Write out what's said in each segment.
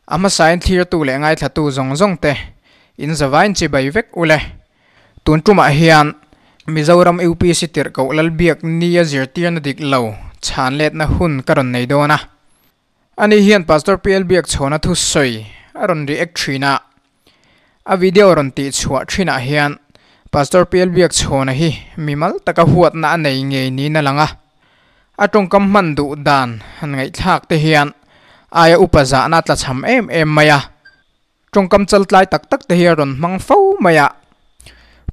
A hmasain thlirtu leh ngaithlatu zawng zawng te in zavain chibai vek ule. Tun tumah hian Mizoram UPC tirhkoh Lalbiak nia zirtirna dik lo chhan letna hun ka rawn nei dawn a. Ani hian Pastor PL Biakchhawna thusawi a rawn react thin a. A video rawn tih chhuah thinah hian Pastor PL Biakchhawna hi mimal taka huatna a nei ngei niin a lang a. A tawngkam hman duh dan han ngaihthlak te hian aia upa zahna a tlachham em em mai a. Tawngkam chaltlai tak tak te hi a rawn hmang fo mai a.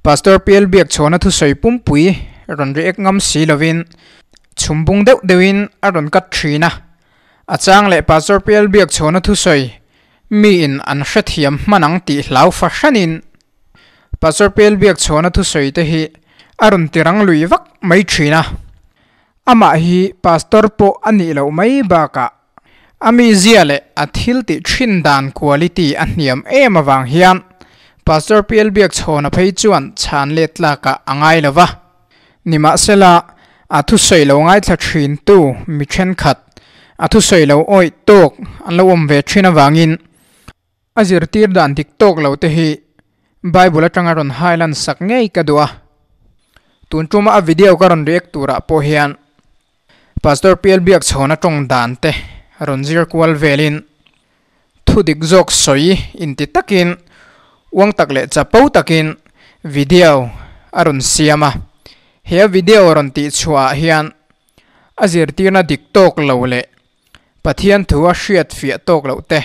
Pastor PL Biakchhawna thusawi pumpui rawn react ngam si lovin chhum bung deuh deuhin a rawn cut thin a. A chang leh Pastor PL Biakchhawna thusawi miin an hrethiam hman ang tih hlau fahranin Pastor PL Biakchhawna thusawi te hi a rawn tirang lui vak mai thin a. Amah hi Pastor pawh a nih loh mai bakah a mizia leh a thil tih thin dan quality a hniam em avang hian Pastor PL Biakchhawna phei chuan chhan let tlakah a ngai lo va. Nimahsela, a thusawi lo ngaithla thintu mi thenkhat, a thusawi lo awih tawk an lo awm ve thin avangin a zirtir dan dik tawk lo te hi Bible atanga rawn highland sak ngei ka duh a. Tun tuma a video ka rawn react turah pawh hian Pastor PL Biakchhawna tawng dan te rawn zir kual velin thu dik zawk sawi inti takin uang tak leh chapo takin video a rawn siam a. He a video rawn tih chhuah ah hian a zirtirna dik tawk lo leh Pathian thu a hriat fiah tawk loh te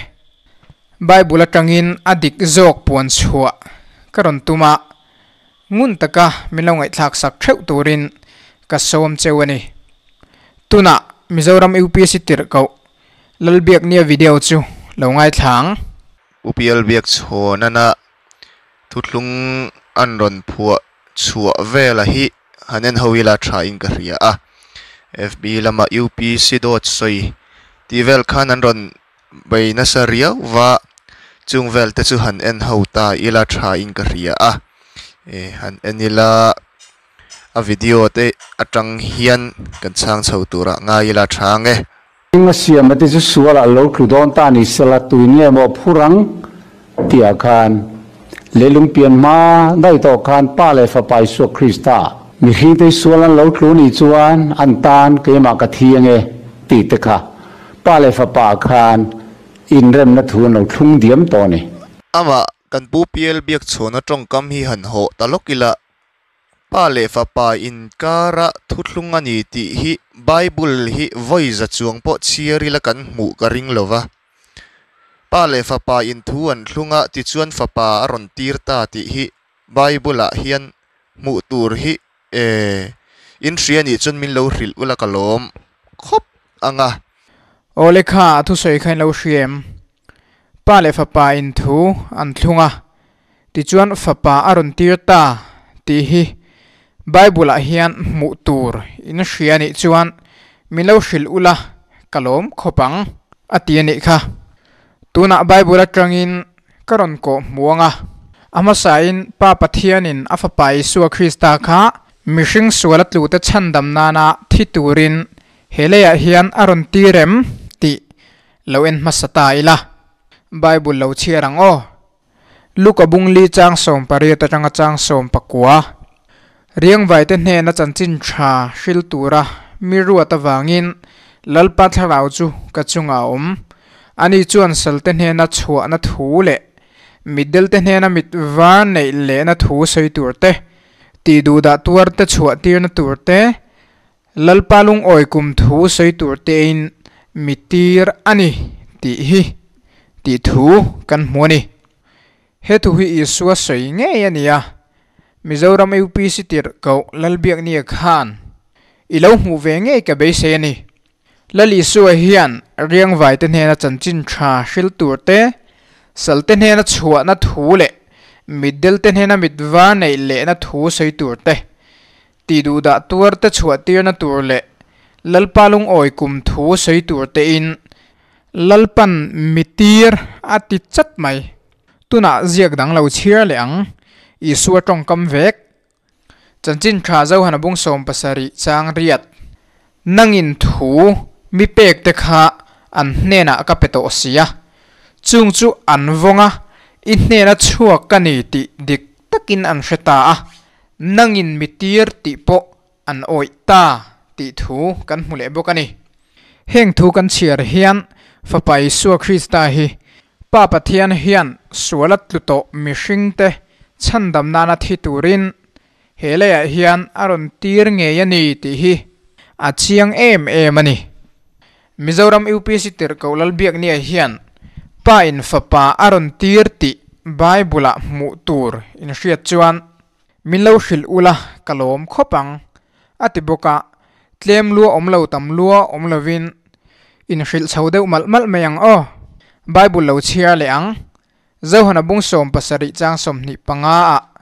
Bible atangin a dik zawk puan chhuah ka rawn tum a, ngun taka min lo ngaihthlak sak theuh turin ka sawm cheu a ni. Tunah Mizoram UPSC tirhkoh Lalbiaknia video chu lo ngaithla ang. Pu Pialbiakchhawnana thuthlung an rawn phuah chhuah vela hi han en ho ila tha in ka hria a. FB lama UPC dawt sawi tih vel khan an rawn bei nasa riau va, chung vel te chu han en ho ta ila tha in ka hria a. E han en ila a video te atang hian kan chhang chho turah ngai ila tha ang e. Eng a siam a te chu sual ah lo tlu dawn ta ni sela tuin nge maw phur ang tih ah khan leilung pian hma daih tawh khan Pa leh Fapa Isua Krista mihring te hi sual an lo tlu nih chuan an tan keimah ka thi ange tih te kha Pa leh Fapa ah khan inremna thu an lo thlung diam tawh a ni. Amah kan Pu PL Biakchhawna tawngkam hi han hawh ta lawk ila Pa leh Fapa inkara thuthlung a ni tih hi Bible hi vawi za chuang pawh chhiar ila kan hmuh ka ring lo va. Pa leh Fapa in thu an thlung a, tichuan Fapa a rawn tir ta tih hi Bible ah hian hmuh tur hi e in hria nih chuan min lo hrilh ula ka lawm khawp ang a. Aw lekha a thusawi kha in lo hria em? Pa leh Fapa in thu an thlung a, Tichuan Fapa a rawn tir ta tih hi Bible-ah hian hmuh tur in hria nih chuan min lo hrilh ula ka lawm khawp ang a ti a nih kha. Tunah Bible atangin ka rawn kawh hmu ang a. A hmasain Pa Pathianin a Fapa Isua Krista kha mihring sual a tlute chhandam nana thi turin he leiah hian a rawn tir em tih lo en hmasa ta ila. Bible lo chhiar ang aw. Luka bungli chang 18 atanga chang 19. Riangvaite hnena chanchin tha hril tura mi ruat avangin Lalpa thlarau chu ka chungah a awm. Ani chuan salte hnena chhuahna thu leh mitdelte hnena mit var neih lehna thu sawi tur te, tih duhdah tuarte chhuah tirna tur te, Lalpa lungawi kum thu sawi tur tein mi tir a ni tih hi tih thu kan hmu a ni. He thu hi Isua sawi ngei a ni a, Mizoram UPC tirhkoh Lalbiaknia khan i lo hmuh ve ngei ka beisei a ni. Lal Isua hian riangvaite hnena chanchin tha hril tur te, salte hnena chhuahna thu leh mitdelte hnena mitvar neih lehna thu sawi tur te, Tih duhdah tuar te chhuah tirna tur leh Lalpa lungawi kum thu sawi tur tein Lalpan mi tir a ti chat mai. Tunah ziak dang lo chhiar leh ang, Isua tawngkam vek. Chanchin tha Zohana bung 70 chang riat. Nangin thu mi pek te kha an hnenah ka pe tawh si a. Chung chu an vawng a, i hnena chhuak ka ni tih dik takin an hre ta a, nangin mi tir tih pawh an awih ta tih thu kan hmu leh bawk a ni. Heng thu kan chhiar hian Fapa Isua Krista hi Pa Pathian hian suala tlu tawh mihringte chhandam nana thi turin he leiah hian a rawn tir ngei a ni tih hi a chiang em em a ni. Mizoram UPC Tirhkoh Lalbiaknia hian Pa in Fapa a rawn tir tih Bible-ah hmuh tur in hriat chuan min lo hrilh ula ka lawm khawp ang a ti bawk a, tlem lua awm lo tam lua awm lovin in hrilh chho deuh malh malh mai ang aw. Bible lo chhiar leh ang. Zohana bung 70 chang 25 ah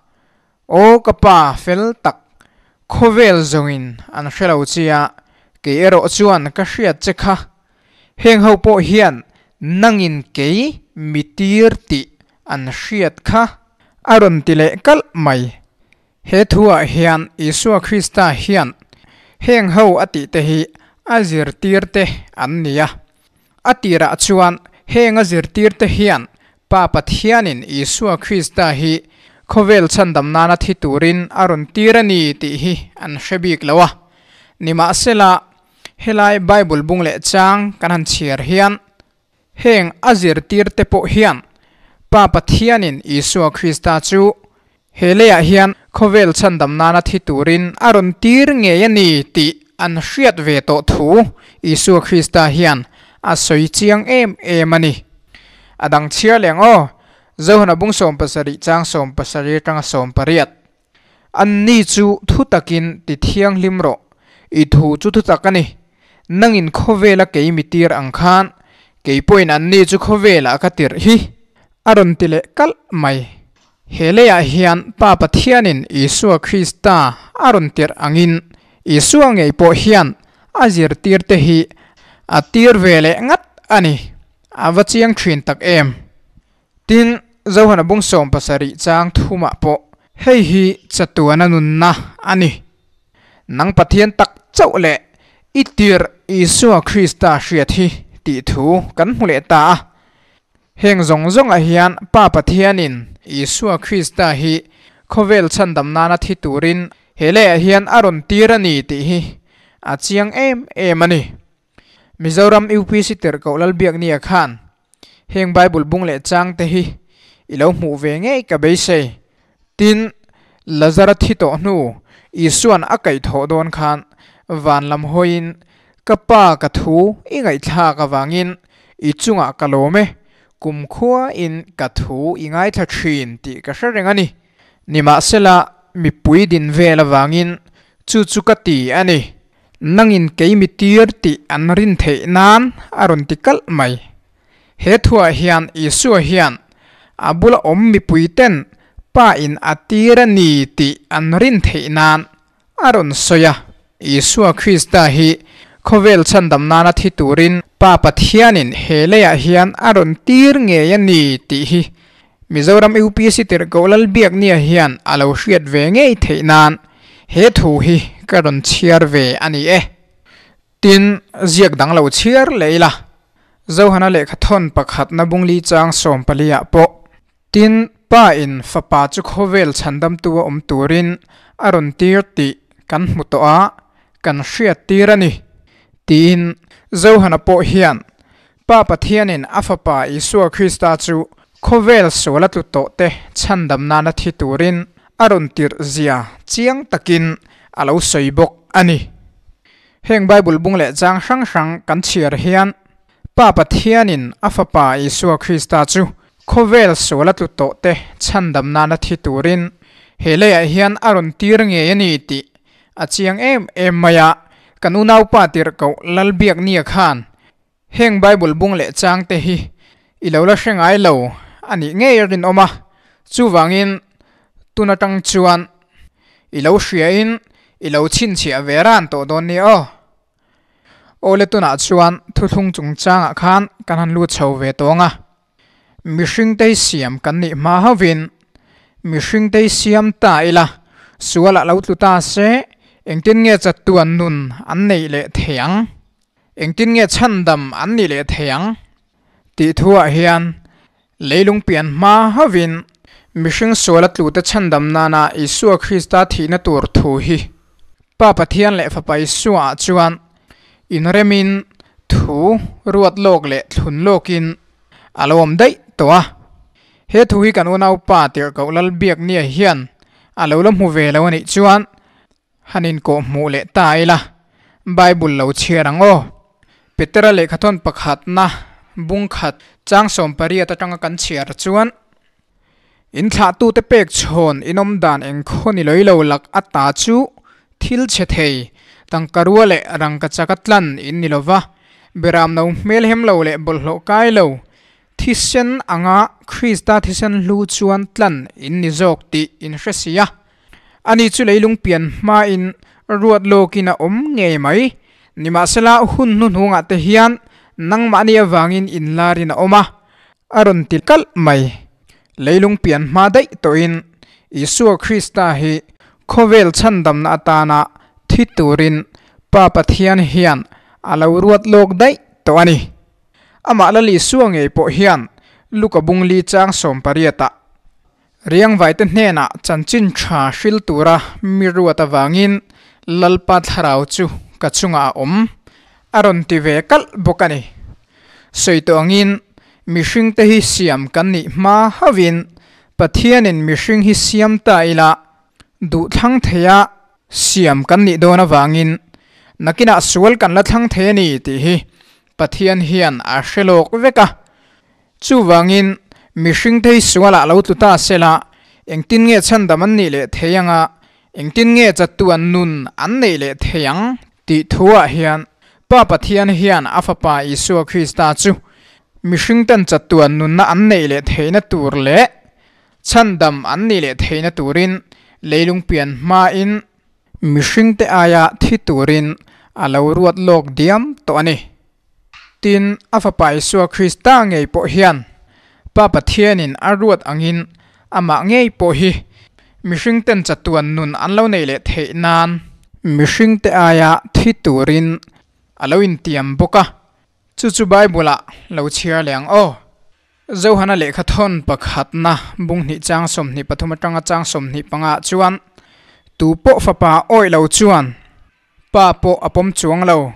Aw ka pa fel tak, khawvel zawngin an hre lo che a, kei erawh chuan ka hriat che kha. Heng ho pawh hian nangin kei mi tir tih an hriat kha a rawn ti leh kalh mai. He thuah hian Isua Krista hian heng ho a tih te hi a zirtir te an ni a. A tirah chuan heng a zirtirte hian Pa Pathianin Isua Krista hi khawvel chhandam nana thi turin a rawn tir a ni tih hi an hre bik lo a. Nimahsela, helai Bible bung leh chang kan han chhiar hian heng a zirtirte pawh hian Pa Pathianin Isua Krista chu He leiah hian khawvel chhandam nana thi turin a rawn tir ngei a ni tih an hriat ve tawh thu Isua Krista hian a sawi chiang em em a ni. A dang chhiar leh ang aw, Zohana bung 70 chang 70 atanga 80. Anni chu thu takin ti thianghlim rawh, i thu chu thutak a ni. Nangin khawvela kei mi tir ang khan, kei pawhin anni chu khawvelah ka tirh hi, a rawn ti leh kalh mai. He leiah hian Pa Pathianin Isua Krista a rawn tirh angin Isua ngei pawh hian a zirtirte hi a tir ve leh ngat a ni. A va chiang thin tak em! Tin, Zohana bung 70 chang thumah pawh hei hi chatuana nunna a ni. Nang Pathian tak chauh leh i tirh Isua Krista hriat hi tih thu kan hmu leh ta a. Heng zawng zawngah hian Pa Pathianin Isua Krista hi khawvel chhandam nana thi turin he leiah hian a rawn tir a ni tih hi a chiang em em a ni. Mizoram UPC Tirhkoh Lalbiaknia khan heng Bible bung leh chang te hi i lo hmuh ve ngei ka beisei. Tin, Lazara thi tawh hnu Isua'n a kaihthawh dawn khan van lam hawiin Ka pa ka thu i ngaihthlak avangin i chungah ka lawm e, kumkhuain ka thu i ngaithla thin tih ka hre reng a ni. Nimahsela, mipui din vel avangin chu chu ka ti a ni. Nangin kei mi tir tih an rin theih nan a rawn ti kalh mai. He thuah hian Isua hian a bula awm mipui ten Pa in a tir a ni tih an rin theih nan A rawn sawi a, Isua Krista hi khawvel chhandam nana thi turin Pa Pathianin he leiah hian a rawn tir ngei a ni tih hi Mizoram UPC Tirhkoh Lalbiaknia hian a lo hriat ve ngei theih nan he thu hi ka rawn chhiar ve a ni e. Tin, ziak dang lo chhiar leh ila, Zohana lehkhathawn pakhatna bungli chang 14 ah pawh Tin, Pa in Fapa chu khawvel chhandamtu a awm turin a rawn tir tih kan hmu tawh a, kan hriat tir a ni, tiin Johana pawh hian Pa Pathianin a Fapa Isua Krista chu khawvel sual a tlu tawhte chhandam nana thi turin a rawn tirh zia chiang takin a lo sawi bawk a ni. Heng Bible bung leh chang hrang hrang kan chhiar hian Pa Pathianin a Fapa Isua Krista chu khawvel sual a tlu tawhte chhandam nana thi turin he leiah hian a rawn tir ngei a ni tih a chiang em em mai a. Kan unaupa tirhkoh Lalbiaknia khan heng Bible bung leh changte hi i lo la hre ngai lo a nih ngei a rinawm a, chuvangin tun atang chuan i lo hriain i lo chhinchhiah ve ran tawh dawn nia aw. Awle tunah chuan thuthlung chungchangah khan kan han lut chho ve tawng a, mihring tei siam kan nih hma hovin mihring tei siam ta ila sualah lo tlu ta se engtin nge chatuan nun an neih leh thei ang? Engtin nge chhandam an nih leh thei ang? Tih thuah hian Leilung pian hma hovin mihring suala tlute chhandam nana Isua Krista thihna tur thu hi Pa Pathian leh Fapa Isua ah chuan inremin thu ruat lawk leh thlun lawkin a lo awm daih tawh a. He thu hi kan unaupa Tirhkoh Lalbiaknia hian a lo la hmu ve lo a nih chuan Han inkawh hmuh leh ta ila, Bible lo chhiar ang aw. Petera lehkhathawn pakhatna bung khat chang 18 atanga kan chhiar chuan, In thlahtute pek chhawn inawm dan engkhaw ni lawilo lak ata chu thil chhe thei, tangka rua leh rangka chaka tlan in ni lova, beram no hmel hem lo leh bawlhhlawh kai lo, thisen anga Krista thisen hlu chuan tlan in ni zawk tih in hre si a. Ani chu leilung pian hmain ruat lawkin a awm ngei mai. Nimahsela, hun hnuhnungah te hian nangmahni avangin inlarin a awm a, a rawn ti kalh mai. Leilung pian hma daih tawhin Isua Krista hi khawvel chhandamna atana thi turin Pa Pathian hian a lo ruat lawk daih tawh a ni. Amah Lal Isua ngei pawh hian Luka bung li chang 18-ah Riangvaite hnenah chanchin tha hril tura mi ruat avangin Lalpa thlarau chu ka chungah a awm, a rawn ti ve kalh bawk a ni. Sawi tawh angin mihringte hi siam kan nih hma hauhin Pathianin mihring hi siam ta ila duh thlang theia siam kan nih dawn avangin nakinah sual kan la thlang thei a ni tih hi Pathian hian a hre lawk vek a. Chuvangin, mihring thei sualah lo tlu ta sela, engtin nge chhandam an nih leh thei anga, engtin nge chatuan nun an neih leh thei ang tih thuah hian Pa Pathian hian a Fapa Isua Krista chu mihringten chatuan nunna an neih leh theihna tur leh chhandam an nih leh theihna turin leilung pian hmain mihringte aia thi turin a lo ruat lawk diam tawh a ni. Tin, a Fapa Isua Krista ngei pawh hian Pa Pathianin a ruat angin amah ngei pawh hi mihringten chatuan nun an lo nei leh theih nan mihringte aia thi turin a lo intiam bawk a. Chu chu Bible-ah lo chhiar leh ang aw. Johana lehkha thawn pakhatna bung hnih chang 23 atanga chang 25 ah chuan, Tu pawh Fapa awih lo chuan, Pa pawh a pawm chuang lo.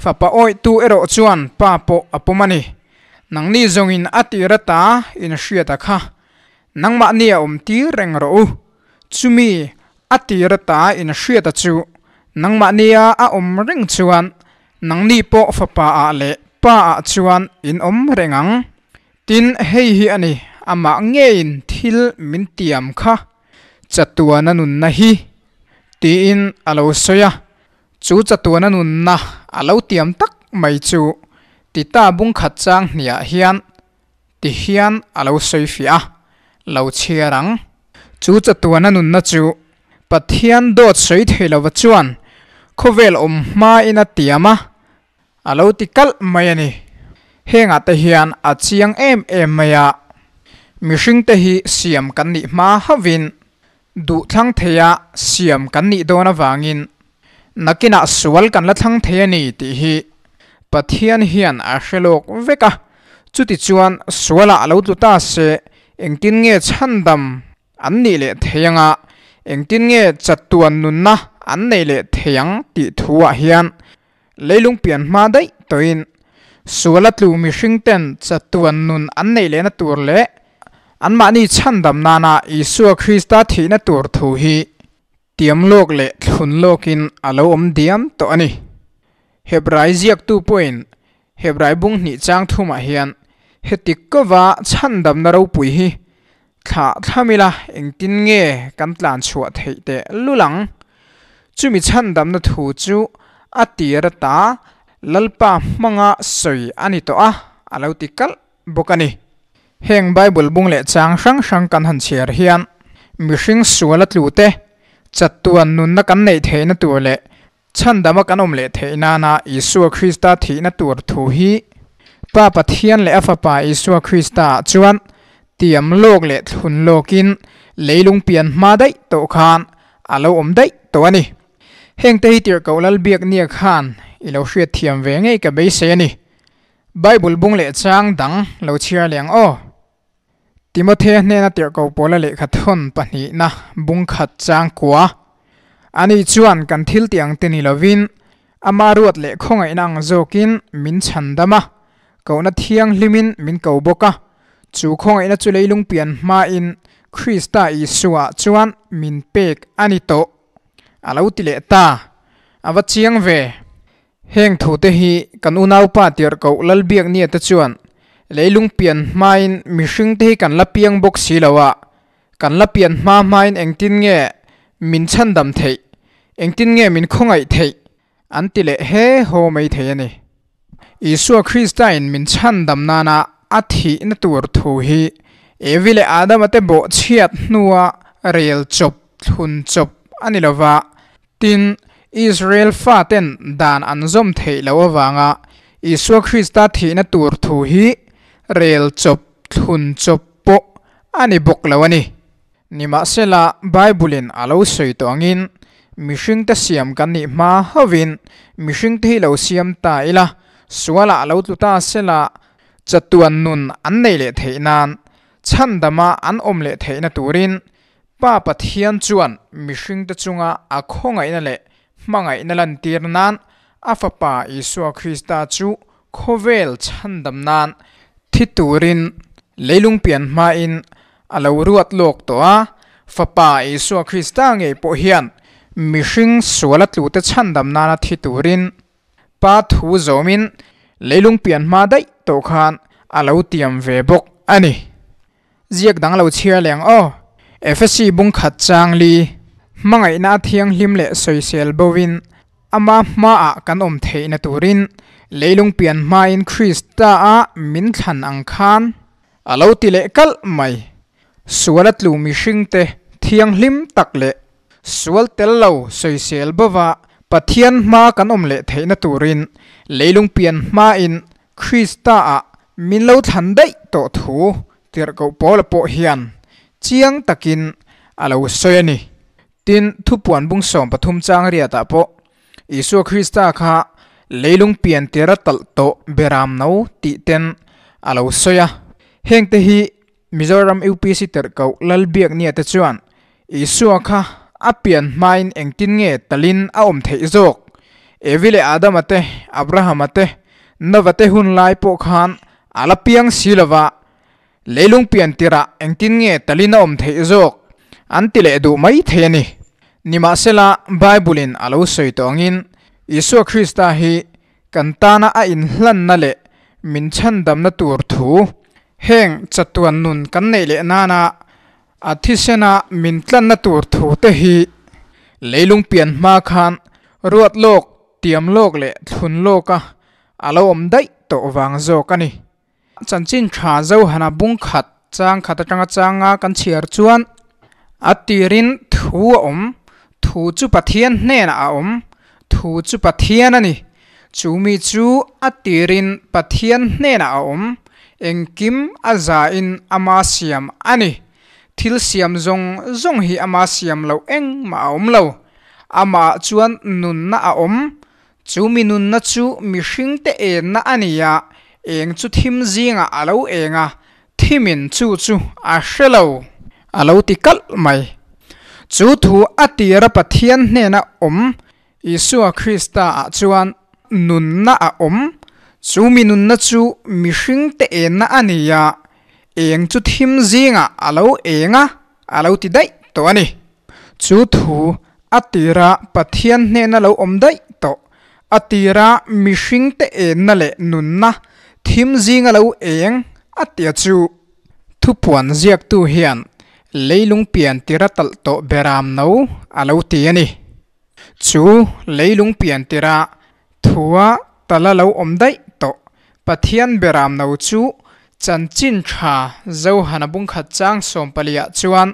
Fapa awihtu erawh chuan pa pawh a pawm a ni. Nangni zawngin a tir ata in hriat a kha. Nangmahni a awm tir reng rawh u. Chumi a tir ata in hriat a chu nangmahnia a awm reng chuan nangni pawh fapa ah leh pa ah chuan in awm reng ang. Tin, hei hi a ni, amah ngeiin thil min tiam kha chatuana nunna hi tiin a lo sawi a, chu chatuana nunna a lo tiam tak mai chu Tita bung khat chang hniah hian ti hian a lo sawi fiah a, lo chhiar ang. Chu chatuana nunna chu Pathian dawt sawi thei lova chuan khawvel awm hmain a tiam a, a lo ti kalh mai a ni. Hengah te hian a chiang em em mai a, mihringte hi siam kan nih hma hauhin duh thlang theia siam kan nih dawn avangin nakinah sual kan la thlang thei a ni tih hi Pathian hian a hre lawk vek a, chutichuan sualah a lo tlu ta se engtin nge chhandam an nih leh thei anga engtin nge chatuan nunna an neih leh thei ang tih thuah hian Leilung pian hma daih tawhin suala tlu mihringten chatuan nun an neih lehna tur leh anmahni chhandam nana Isua Krista thihna tur thu hi tiam lawk leh thlun lawkin a lo awm diam tawh a ni. Hebrai ziaktu pawhin Hebrai bung hnih chang thumah hian heti kova chhandamna ropui hi thlah thlam ila engtin nge kan tlan chhuah theih teh lul ang? Chumi chhandamna thu chu a tir ata Lalpa hmanga sawi a ni tawh a, a lo ti kalh bawk a ni. Heng Bible bung leh chang hrang hrang kan han chhiar hian mihring suala tlu te, chatuan nunna kan neih theihna tur leh Chhandama kan awm leh theih nana Isua Krista thihna tur thu hi Pa Pathian leh a Fapa Isua Krista ah chuan tiam lawk leh thlun lawkin leilung pian hma daih tawh khan a lo awm daih tawh a ni. Hengte hi tirhkoh Lalbiaknia khan i lo hriatthiam ve ngei ka beisei a ni. Bible bung leh chang dang lo chhiar leh ang aw. Timothea hnena tirhkoh pawla lehkha thawn pahnihna bung khat chang kua. Ani chuan kan thil tih ang te ni lovin ama ruat leh khawngaihna ang zawkin min chhan dam a, kohna thianghlimin min ko bawk a. Chu khawngaihna chu leilung pian hmain Krista Isua chuan min pek a ni tawh. A lo ti leh ta. A va chiang ve. Heng thute hi kan unaupa tirhkoh Lalbiaknia te chuan leilung pian hmain mihringte hi kan la piang bawk si lo a, kan la pian hma hmain engtin nge min chhandam theih, engtin nge min khawngaih theih an ti leh he haw mai thei a ni. Isua Kristain min chhandam nana a thihna tur thu hi Evi leh Adama te bawhchhiat hnua rel chawp thlun chawp a ni lo va, Tin, Israel faten dan an zawm theih loh avanga Isua Krista thihna tur thu hi rel chawp thlun chawp pawh a ni bawk lo a ni. Nimahsela, Bible-in a lo sawi tawh angin, mihringte siam kan nih hma hovin mihringte hi lo siam ta ila, sualah a lo tlu ta sela, chatuan nun an nei leh theih nan, chhandama an awm leh theihna turin Pa Pathian chuan mihringte chunga a khawngaihna leh hmangaihna lantir nan a Fapa Isua Krista chu khawvel chhandam nan thi turin leilung pian hmain a lo ruat lawk tawh a. Fapa Isua Krista ngei pawh hian mihring suala tlute chhandam nana thi turin Pa thu zawmin leilung pian hma daih tawh khan a lo tiam ve bawk a ni. Ziak dang lo chhiar leh ang aw. Efesi bung khat chang li, hmangaihna a thianghlim leh sawisel bovin ama hmaah kan awm theihna turin leilung pian hmain Krista-a min thlan ang khan a lo ti leh kalh mai. Sual a tlu mihringte thianghlim tak leh sual tel lo sawisel bova Pathian hma kan awm leh theihna turin leilung pian hmain Krista-a min lo thlan daih tawh thu tirhkoh Paula pawh hian chiang takin a lo sawi a ni. Tin, thupuan bung 13 chang riatah pawh Isua Krista kha leilung pian tira talh tawh beram no tih ten a lo sawi a. Hengte hi Mizoram UPC tirhkoh Lalbiaknia te chuan Isua kha a pian hmain engtin nge talin a awm theih zawk? Evi leh Adama te, Abrahama te, Nova te hun lai pawh khan a la piang si lo va, leilung pian tirah engtin nge talin a awm theih zawk? An ti leh duh mai thei a ni. Nimahsela, Bible-in a lo sawi tawh angin Isua Krista hi kan tana a inhlanna leh min chhandamna tur thu, heng chatuan nun kan neih leh nana A thisena min tlanna tur thu te hi leilung pian hma khan ruat lawk, tiam lawk leh thlun lawka a lo awm daih tawh vang zawk a ni. Chanchin tha Zohana bung khat chang khat atanga changa kan chhiar chuan a tirin thu a awm, thu chu Pathian hnenah a awm, thu chu Pathian a ni. Chu mi chu a tirin Pathian hnenah a awm, engkim a zain ama siam a ni. Thil siam zawng zawng hi ama siam loh engmah a awm lo. Amah chuan nunna a awm, chu mi nunna chu mihringte enna a ni a, eng chu thim zingah a lo eng a, thimin chu chu a hre lo. A lo ti kalh mai. Chu thu a tira Pathian hnena awm Isua Krista-ah chuan nunna a awm, chu mi nunna chu mihringte enna a ni a, eng chu thim zingah a lo eng a, a lo ti daih tawh a ni. Chu thu a tira Pathian hnena lo awm daih tawh, a tira mihringte enna leh nunna thim zinga lo eng a tia chu thupuan ziaktu hian leilung pian tira talh tawh beram no a lo ti a ni. Chu leilung pian tirah thua tala lo awm daih tawh Pathian beram no chu chanchin tha Zohana bungkhat chang sawmpaliah chuan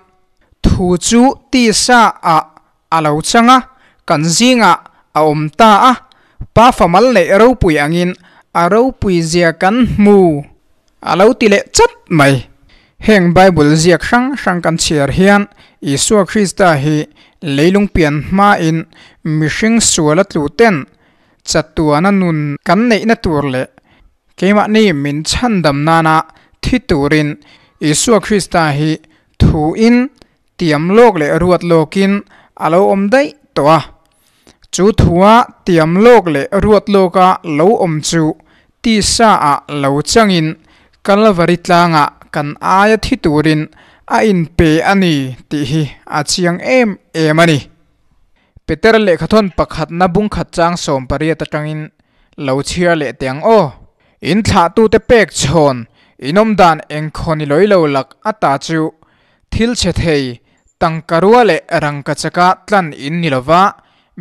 thu chu tisa ah a lo chang a, kan zingah a awm ta a, Pa famal leh ropui angin a ropui zia kan hmu a lo ti leh chat mai. Heng Bible ziak hrang hrang kan chhiar hian Isua Krista hi leilung pian hmain mihring suala tlu ten chatuana nun kan neihna tur leh keimahni min chhandam nana thi turin Isua Krista hi thu in tiam lawk leh ruat lawkin a lo awm daih tawh a. Chu thua tiam lawk leh ruat lawka lo awm chu tisa ah lo changin Kalvari tlangah kan aia thi turin a inpe a ni tih hi a chiang em em a ni. Peter lehkhathawn pakhatna bungkhat chang 18 atangin lo chhiar leh teh ang aw. In thlahtute pek chhawn inawm dan engkhaw ni lawi lo lak ata chu thil chhe thei tangka rua leh rangka chaka tlan in ni lova,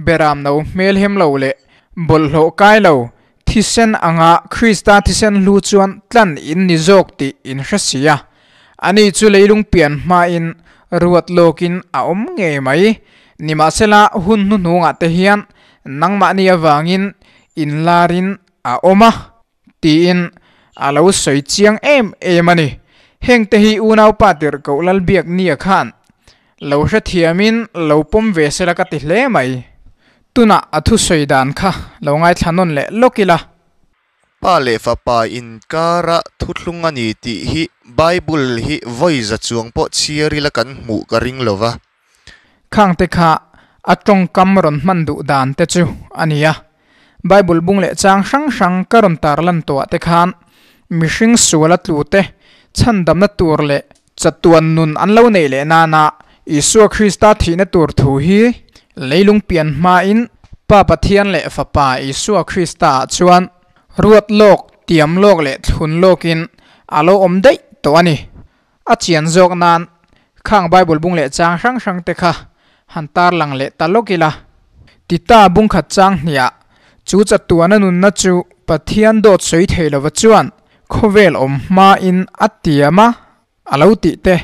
beram no hmelhem lo leh bawlhhlawh kai lo thisen anga Krista thisen hlu chuan tlan in ni zawk tih in hre si a. Ani chu leilung pian hmain ruat lawkin a awm ngei mai. Nimahsela hun hnuhnungah te hian nangmahni avangin inlarin a awm a. Tiin a lo sawi chiang em em a ni. Hengte hi unaupa tirhkoh Lalbiaknia khan lo hrethiamin lo pawm ve sela ka ti hle mai. Tunah a thusawi dan kha lo ngaithla nawn leh lawk ila. Pa leh Fapa inkara thuthlung a ni tih hi Bible hi vawi za chuang pawh chhiar ila kan hmuh ka ring lo va. Khangte kha a tawngkam rawn hman duh dan te chu a ni a. Bible bung leh chang hrang hrang ka rawn tarlan tawhah te khan mihring suala tlu te chhandamna tur leh chatuan nun an lo neih leh nana Isua Krista thihna tur thu hi leilung pian hmain Pa Pathian leh Fapa Isua Krista ah chuan ruat lawk, tiam lawk leh thlun lawkin a lo awm daih tawh a ni. A chian zawk nan khang Bible bung leh chang hrang hrang te kha han tarlang leh ta lawk ila. Tita bung khat chang hniah chu chatuana nunna chu Pathian dawt sawi thei lova chuan khawvel awm hmain a tiam a, a lo tih te,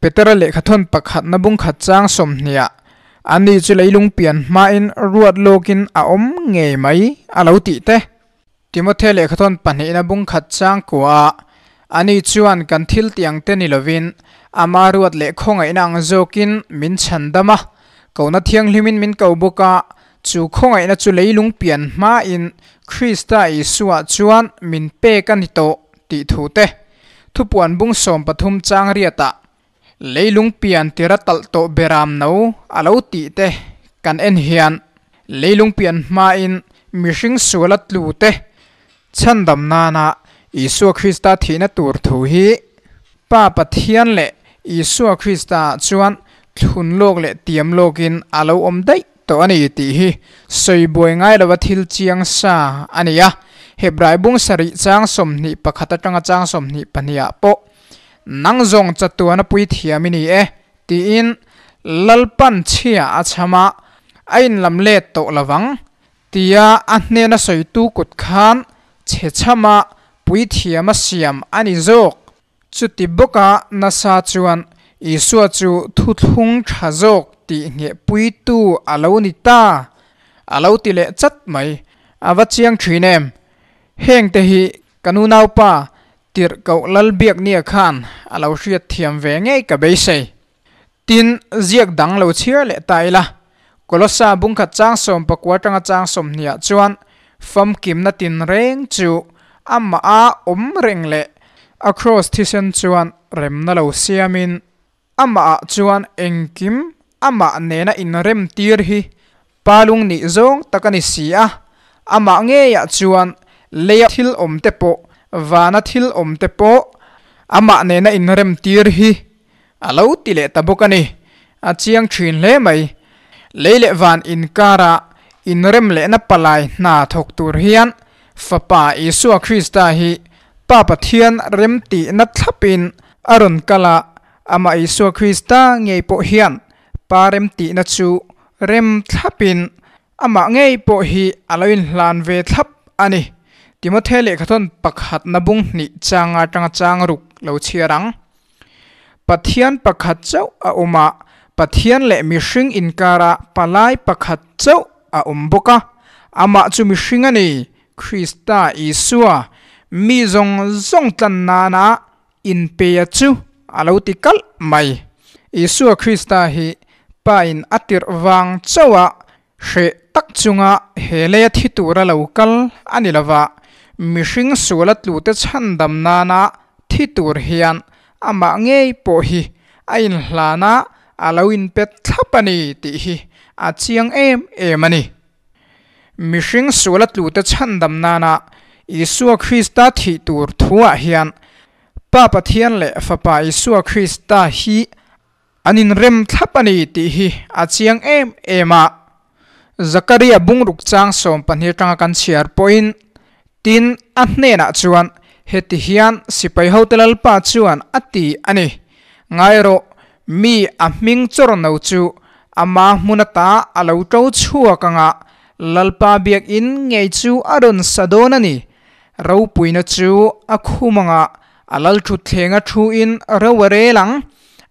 Petera lehkhathawn pakhatna bung khat chang 20ah ani chu leilung pian hmain ruat lawkin a awm ngei mai a lo tih te, Timothy lehkhathawn pahnihna bung khat chang kuaah ani chuan kan thil tiang te ni lovin ama ruat leh khawngaihna ang zawkin min chhan dam a, kohna thianghlimin min ko bawk a, chu khawngaihna chu leilung pian hmain Krista Isua chuan min pek a ni tawh tih thu te thupuan bung 13 chang riatah leilung pian tira talh tawh beram no a lo tih te kan en hian leilung pian hmain mihring suala tlu te chhandam nana Isua Krista thihna tur thu hi Pa Pathian leh Isua Krista chuan thlun lawk leh tiam lawkin a lo awm daih tawh a ni tih hi sawi buai ngai lova thil chiang sa a ni a. Hebrai bung sarih chang 21 atanga chang 22 ah pawh Nang zawng chatuana puithiam i ni e, tiin Lalpan chhia a chham a, a inlam let tawh lovang, tia a hnena sawitu kut khan chhe chhama puithiam a siam a ni zawk. Chuti bawka nasa chuan Isua chu thuthlung tha zawk tih ngheh puitu a lo ni ta, a lo ti leh chat mai. A va chiang thin em? Hengte hi kan unaupa Tirhkoh Lalbiaknia khan a lo hriat thiam ve ngei ka beisei. Tin, ziak dang lo chhiar leh ta ila, Kolossa bungkhat chang 19 atanga chang 20 ah chuan famkimna tinreng chu amah a awm reng leh a kraws thisen chuan remna lo siamin amah ah chuan engkim amah nena inrem tir hi Pa lung nih zawng tak a ni si a, amah ngeiah chuan leia thil awm te pawh, vana thil awm te pawh amah nena inrem tir hi a lo ti leh ta bawk a ni. A chiang thin hle mai. Lei leh van inkara inrem lehna palai hna thawk tur hian Fapa Isua Krista hi Pa Pathian remtihna thlapin a rawn kal a, amah Isua Krista ngei pawh hian Pa remtihna chu rem thlapin amah ngei pawh hi a lo inhlan ve thlap a ni. Timothy lehkhathawn pakhatna bung hnih changa tanga chang ruk lo chhiar ang. Pathian pakhat chauh a awm a, Pathian leh mihring inkara palai pakhat chauh a awm bawk a, amah chu mihring a ni, Krista Isua, mi zawng zawng tlan nana inpeia chu a lo ti kalh mai. Isua Krista hi Pain a tirh vang chauha hreh tak chunga he leia thi tura lo kal a ni lova, mihring suala tlute chhandam nana thi tur hian amah ngei pawh hi a inhlan a, a lo inpet thlap a ni tih hi a chiang em em a ni. Mihring suala tlute chhandam nana Isua Krista thih tur thuah hian Pa Pathian leh Fapa Isua Krista hi an inrem thlap a ni tih hi a chiang em em a. Zakaria bungruk chang 12 atanga kan chhiar pawhin, Tin, a hnenah chuan, Heti hian sipai hote Lalpa chuan a ti a ni, Ngai rawh, mi a hming chawr no chu ama hmun ata a lo to chhuak anga Lalpa biakinn ngei chu a rawn sa dawn a ni. Ropuina chu a khum anga a lal thutthleng a thu in ro a rel ang.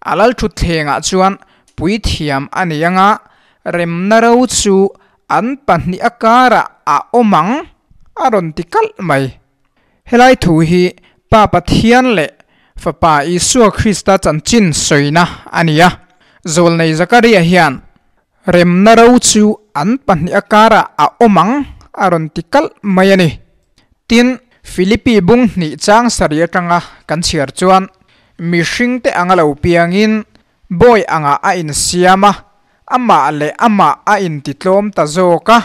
A lal thutthlengah chuan puithiam a nei anga remna ro chu an pahnih a karah a awm ang a rawn ti kalh mai. Helai thu hi Pa Pathian leh Fapa Isua Krista chanchin sawina a ni a. Zawlnei Zakaria hian Remna ro chu an pahnih a karah a awm ang a rawn ti kalh mai a ni. Tin, Philippi bung hnih chang sarih atanga kan chhiar chuan mihringte anga lo piangin bawi angah a insiam a, amah leh amah a intitlawm ta zawk a.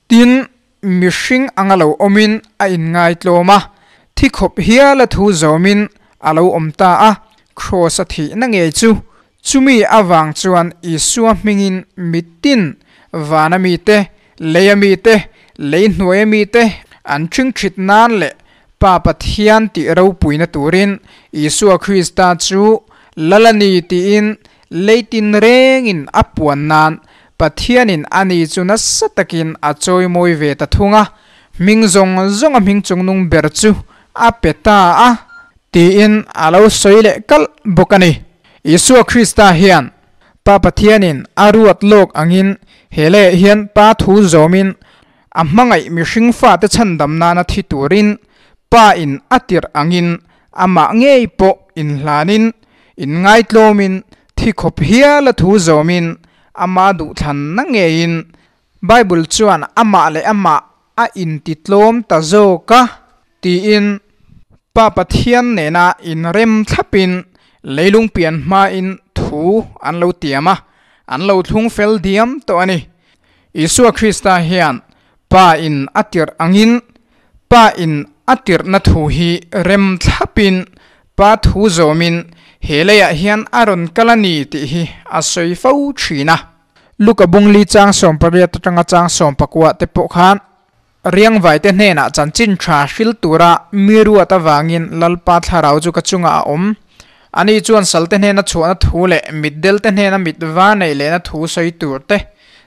Tin, mihring anga lo awmin a inngaitlawm a, thi khawp hial a thu zawmin a lo awm ta a, Kraws a thihna ngei chu. Chumi avang chuan Isua hmingin mitin, vana mite, leia mite, lei hnuaia mite an ṭhingṭhit nan leh Pa Pathian tih ropuina turin Isua Krista chu Lal a ni tiin leitin rengin a puan nan Pathianin a ni chu nasa takin a chawimawi ve ta thung a, hming zawng zawnga hming chungnung ber chu a pe ta a, tiin a lo sawi leh kalh bawk a ni. Isua Krista hian Pa Pathianin a ruat lawk angin he leh hian Pa thu zawmin a hmangaih mihring fate chhandam nana thi turin Pa in a tirh angin amah ngei pawh inhlanin inngaitlawmin thi khawp hial a thu zawmin Ama duhthlanna ngeiin Bible chuan amah leh amah a intitlawm ta zawk a tiin Pa Pathian nena inrem thlapin leilung pian hmain thu an lo tiam a, an lo thlung fel diam tawh a ni. Isua Krista hian Pa in a tirh angin Pa in a tirhna thu hi rem thlapin Pa thu zawmin he leiah hian a rawn kal a ni tih hi a sawi fo thin a. Luka bungli chang 18 atanga chang 19 te pawh khan Riangvaite hnenah chanchin tha hril tura mi ruat avangin Lalpa thlarau chu ka chungah a awm. Ani chuan salte hnena chhuahna thu leh mitdelte hnena mit va neih lehna thu sawi tur te,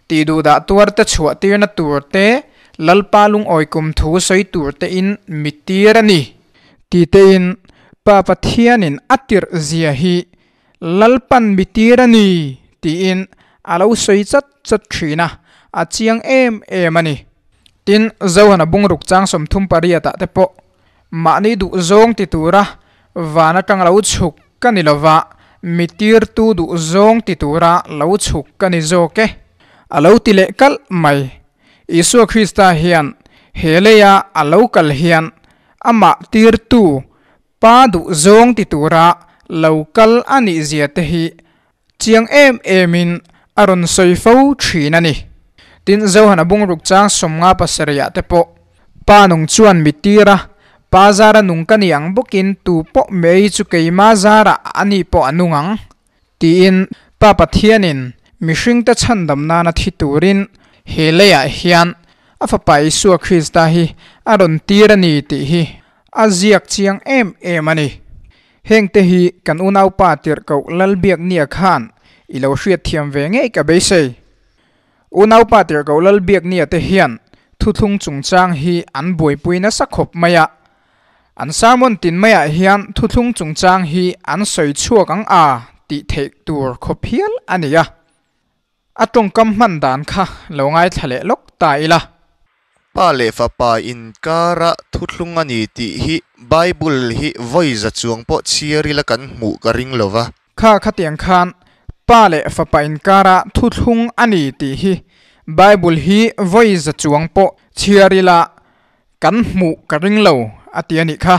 tihduhdah tuarte chhuah tirna tur te, Lalpa lungawi kum thu sawi tur tein mi tir a ni. Ti tein Pa Pathianin a tirh zia hi Lalpan mi tir a ni tiin a lo sawi chat chat thin a, a chiang em em a ni. Tin, Zohana bungruk chang 38 ah te pawh mahni duh zawng ti tura van atang lo chhuk ka ni lova, mi tirtu duh zawng ti tura lo chhuk ka ni zawk e, a lo ti leh kalh mai. Isua Krista hian he leia a lo kal hian amah tirtu Pa duh zawng ti tura lo kal a nih zia te hi chiang em emin a rawn sawi fo thin a ni. Tin, Zohana bungruk chang 57 ah te pawh Pa nung chuan mi tir a, Pa zara nung ka ni ang bawkin tu pawh mei chu keima zarah a ni pawh a nung ang. Tiin Pa Pathianin mihringte chhandam nana thi turin he leiah hian a Fapa Isua Krista hi a rawn tir a ni tih hi a ziak chiang em em a ni. Hengte hi kan unaupa tirhkoh Lalbiaknia khan i lo hriatthiam ve ngei ka beisei. Unaupa tirhkoh Lalbiaknia te hian thuthlung chungchang hi an buaipui nasa khawp mai a, An sermon tin maiah hian thuthlung chungchang hi an sawi chhuak ang a tih theih tur khawp hial a ni a. A tawngkam hman dan kha lo ngaithla leh lawk ta ila. Pa leh Fapa inkara thuthlung a ni tih hi Bible hi vawi za chuang pawh chhiar ila kan hmuh ka ring lo va. Kha khatiang khan Pa leh Fapa inkara thuthlung a ni tih hi Bible hi vawi za chuang pawh chhiar ila Kan hmuh ka ring lo, a ti a nih kha.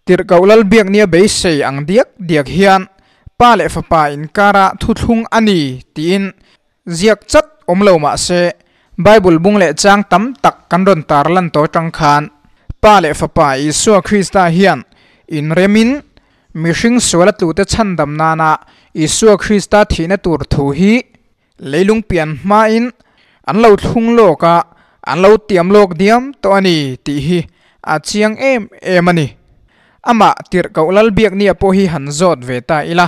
Tirhkoh Lalbiaknia beisei ang diak diak hian Pa leh Fapa inkara thuthlung a ni tiin ziak chat awm lo mah se, Bible bung leh chang tam tak kan rawn tarlan tawh atang khan Pa leh Fapa Isua Krista hian inremin mihring suala tlute chhandam nana Isua Krista thihna tur thu hi leilung pian hmain an lo thlung lawk a, an lo tiam lawk diam tawh a ni tih hi a chiang em em a ni. Amah Tirhkoh Lalbiaknia pawh hi han zawt ve ta ila,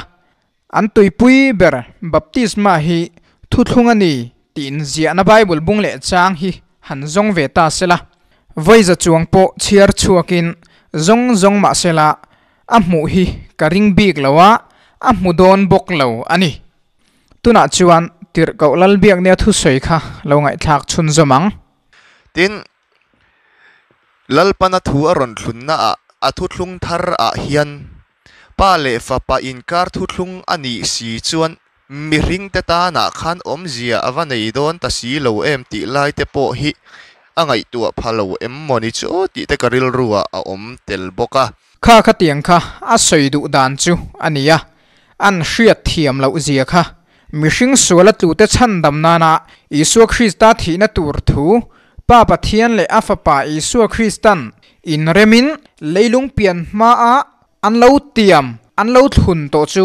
an tuipui ber baptisma hi thuthlung a ni tiin ziahna Bible bung leh chang hi han zawng ve ta sela, vawiza chuang pawh chhiar chhuakin zawng zawng mah sela a hmuh hi ka ring bik lo a, a hmu dawn bawk lo a ni. Tunah chuan Tirhkoh Lalbiaknia thusawi kha lo ngaihthlak chhunzawm ang. Tin, Lalpana thu a rawn thlunna ah a thuthlung thar ah hian Pa leh Fapa inkar thuthlung a nih si chuan mihringte tanah khan awmzia a va nei dawn ta si lo em tih lai te pawh hi a ngaihtuah pha lo em mawni chu tih te ka rilru ah a awm tel bawk a. Kha khatiang kha a sawi duh dan chu a ni a, an hriat thiam loh zia kha. Mihring suala tlute chhandam nana Isua Krista thihna tur thu Pa Pathian leh a Fapa Isua Kristan inremin leilung pian hmaa an lo tiam, an lo thlun tawh chu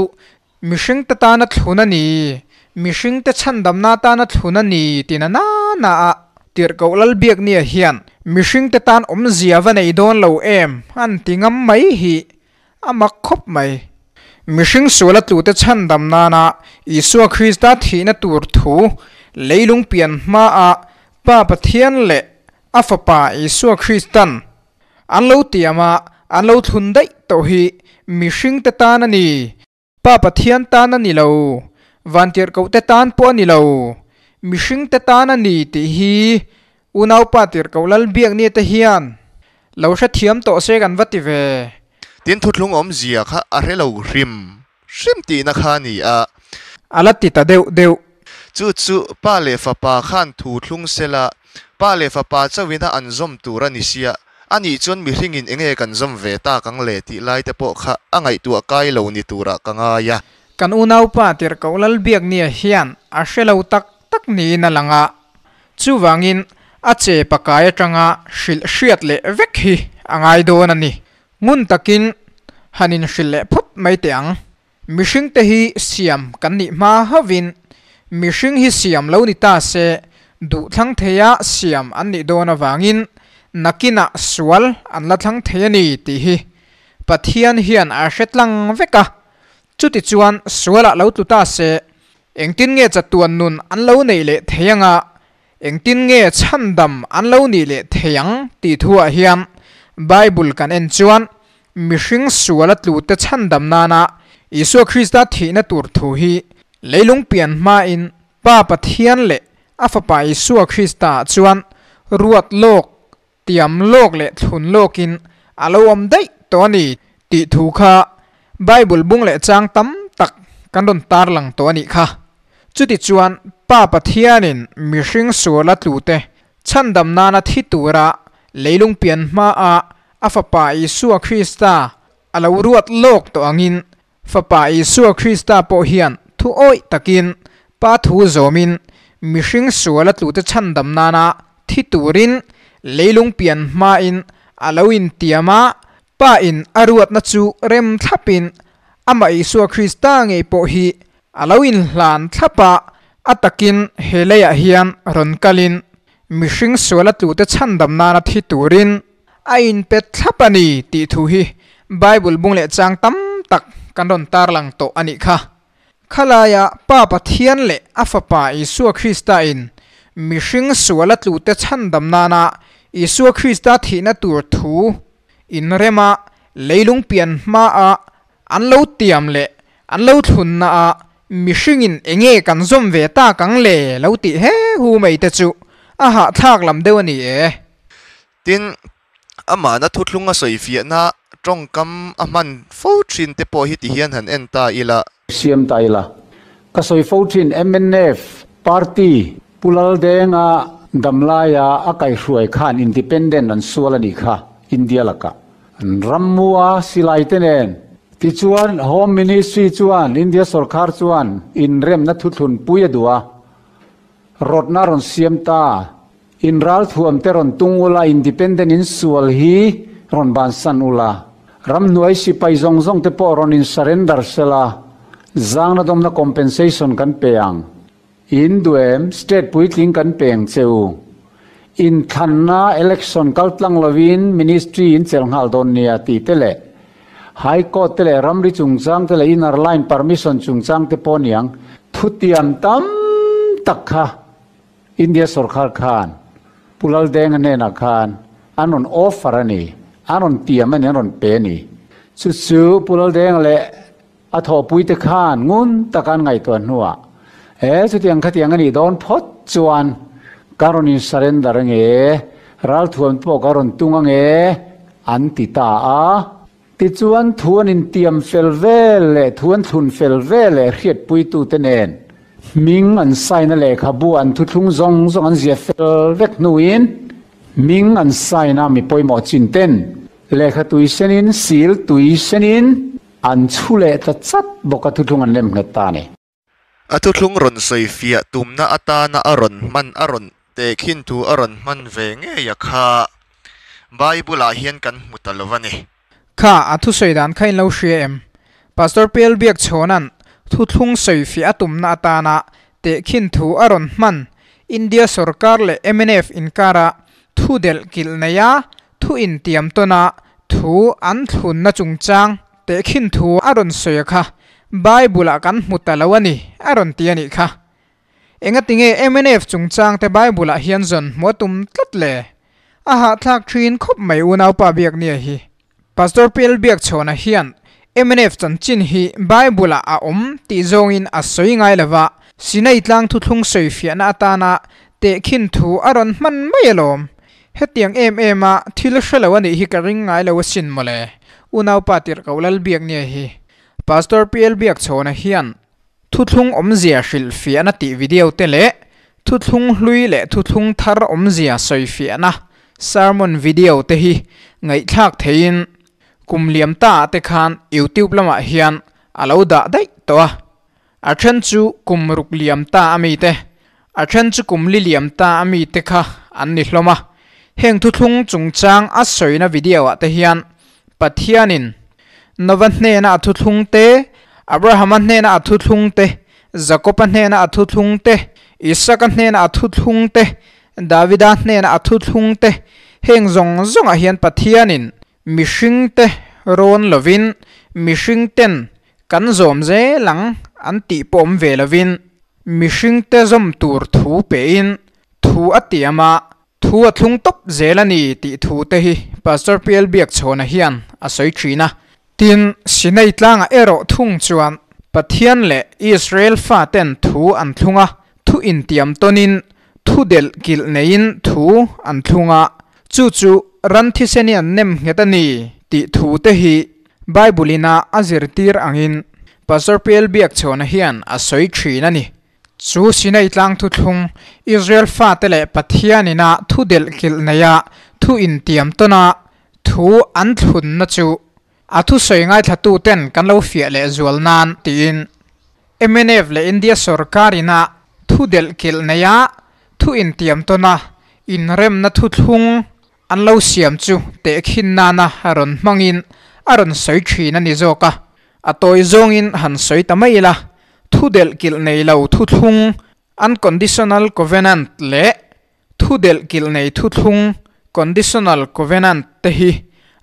mihringte tana thlun a ni, mihringte chhandamna tana thlun a ni ti na na na a Tirhkoh Lalbiaknia hian mihringte tan awmzia va nei dawn lo em an ti ngam mai hi A mak khawp mai. Mihring suala tlute chhandam nana Isua Krista thihna tur thu leilung pian hmaa Pa Pathian leh a Fapa Isua Kristan an lo tiam a, an lo thlun daih tawh hi mihringte tan a ni. Pa Pathian tan a ni lo, vantirhkohte tan pawh a ni lo, mihringte tan a ni tih hi unaupa tirhkoh Lalbiaknia te hian lo hrethiam tawh se kan va ti ve. Tin, thuthlung awmzia kha a hre lo hrim hrim tihna kha a ni a. A la ti ta deuh deuh. Chu chu Pa leh Fapa khan thu thlung sela, Pa leh Fapa chauhina an zawm tur a ni sia, a nih chuan mihringin enge kan zawm ve tak ang le tih lai te pawh kha a ngaihtuah kai lo ni turah ka ngai a. Kan unaupa Tirhkoh Lalbiaknia hian a hre lo tak tak niin a lang a, chuvangin a che pakai atanga hrilh hriat leh vek hi a ngai dawn a ni. Ngun takin han inhrilh leh phawt mai teh ang. Mihringte hi siam kan nih hma hauhin mihring hi siam lo ni ta se duhthlang theia siam an nih dawn avangin nakinah sual an la thlang thei a ni tih hi Pathian hian a hre tlang vek a. Chutichuan sualah lo tlu ta se engtin nge chatuan nun an lo neih leh thei anga engtin nge chhandam an lo nih leh thei ang tih thuah hian Bible kan en chuan Mihring suala tlute chhandam nana Isua Krista thihna tur thu hi leilung pian hmain Pa Pathian leh a Fapa Isua Krista chuan ruat lawk, tiam lawk leh thlun lawkin a lo awm daih tawh a ni tih thu kha Bible bung leh chang tam tak kan rawn tarlang tawh a nih kha. Chutichuan Pa Pathianin mihring suala tlute Chhandam nana thi tura leilung pian hmaa a Fapa Isua Krista a lo ruat lawk tawh angin, Fapa Isua Krista pawh hian thu awih takin Pa thu zawmin mihring suala tlute chhandam nana thi turin leilung pian hmain a lo intiam a, Pa in a ruatna chu rem thlapin amah Isua Krista ngei pawh hi A lo inhlan thlap a, a takin he leiah hian rawn kalin mihring suala tlute chhandam nana thi turin a inpet thlap a ni tih thu hi Bible bung leh chang tam tak kan rawn tarlang tawh a nih kha. Khalaia Pa Pathian leh a Fapa Isua Krista in mihring suala tlute chhandam nana Isua Krista thihna tur thu inrema leilung pian hmaa An lo tiam leh an lo thlunna a mihringin enge kan zawm ve tak ang le lo tih he hu mai te chu a hahthlak lam deuh a ni e. Tin, amahna thuthlung a sawifiahna tawngkam a hman fo thin te pawh hi ti hian han en ta ila. Siam ta ila. Ka sawi fo thin mnf party Pu Laldenga damlaia a kaihhruai khan independent an sual a nih kha India lakah. An rammu a silai te nen. Tichuan Home Ministry chuan India sorkar chuan inremna thuthlun pui a duh a, rawtna a rawn siam ta. In ralthuam te rawn tung ula, independent in sual hi rawn bansan ula, ramhnuai sipai zawng zawng te pawh rawn in surrender sela, zangna dawmna compensation kan pe ang. In duh em? State puitling kan pe ang che u. Inthlanna, election, kal tlang lovin ministry in chelh nghal dawn nia tih te leh High Court te leh ramri chungchang te leh inner line permission chungchang te pawh niang thutiam tam tak kha India sorkar khan Pu Laldenga hnenah khan an rawn offer a ni, an rawn tiam a ni, an rawn pe a ni. Chu chu Pu Laldenga leh A thawhpuite khan ngun taka an ngaihtuah hnuah, He, chutiang khatiang a nih dawn phawt chuan ka rawn in surrender ange, ralthuam pawh ka rawn tung ange, an ti ta a. Tichuan thu an intiam fel vel leh thu an thlun fel vel leh hriatpuitute nen hming an sign a lehkhabu an thuthlung zawng zawng an ziah fel vek hnuin hming an sign a mi pawimawh chin ten lehkha tui senin sil tui senin An chhu leh ta chat bawk a thuthlung an lem nghet ta a ni. A thuthlung rawn sawi fiah tumna atana a rawn hman a rawn tehkhin thu a rawn hman ve ngei a kha Bible-ah hian kan hmu ta lo a ni. Kha a thusawi dan kha in lo hria em? Pastor Pel Biakchhawna'n thuthlung sawi fiah a tumna atana tehkhin thu a rawn hman India sorkar leh mnf inkara Thu delh kilh neia thu intiam tawna thu an thlunna chungchang tehkhin thu a rawn sawi a kha Bible-ah kan hmu ta lo a ni a rawn ti a nih kha. Engatinge mnf chungchang te Bible-ah hian zawn hmu a tum tlat le? A hahthlak thin khawp mai unaupa Biaknia hi. Pastor PL Biakchhawna hian mnf chanchin hi Bible-ah a awm tih zawngin a sawi ngai lo va, Sinai tlang thuthlung sawifiahna atana tehkhin thu a rawn hman mai alawm. Hetiang em em a thil hre lo a nih hi ka ring ngai lo asin mawle. Unaupa Tirhkoh Lalbiaknia hi Pastor PL Biakchhawna hian Thuthlung awmzia hrilhfiahna tih video te leh Thuthlung hlui leh Thuthlung thar awmzia sawifiahna sermon video te hi ngaihthlak theiin kum liam ta ah te khan YouTube lamah hian a lo dah daih tawh a. A then chu kum ruk liam ta a mi te, a then chu kum li liam ta a mi te kha an ni hlawm a. Heng thuthlung chungchang a sawina video ah te hian Pathianin Nova hnena a thuthlung te, Abrahama hnena a thuthlung te, Jakoba hnena a thuthlung te, Isaka hnena a thuthlung te, Davida hnena a thuthlung te, heng zawng zawngah hian Pathianin mihringte rawn lovin mihringten kan zawm zel ang an tih pawh awm ve lovin mihringte zawm tur thu pein thu a tiam a, Thu a thlung tawp zel a ni tih thu te hi Pastor PL Biakchhawna hian a sawi thin a. Tin, Sinai tlangah erawh thung chuan Pathian leh Israel faten thu an thlung a, thu intiam tawnin thu delh kilh neiin thu an thlung a, chu chu ran thisen i an nem nghet a ni tih thu te hi Bible ina a zirtir angin Pastor PL Biakchhawna hian a sawi thin a ni. Chu Sinai tlang thuthlung, Israel fate leh Pathian ina thu delh kilh neia thu intiam tawna thu an thlunna chu a thusawi ngaithlatuten kan lo fiah leh zual nan tiin mnf leh India sorkar ina thu delh kilh neia thu intiam tawna inremna thuthlung an lo siam chu tehkhin nana rawn hmangin a rawn sawi thin a ni zawk a. A tawi zawngin han sawi ta mai ila, thu delh kilh nei lo thuthlung, unconditional covenant, leh thu delh kilh nei thuthlung, conditional covenant, te hi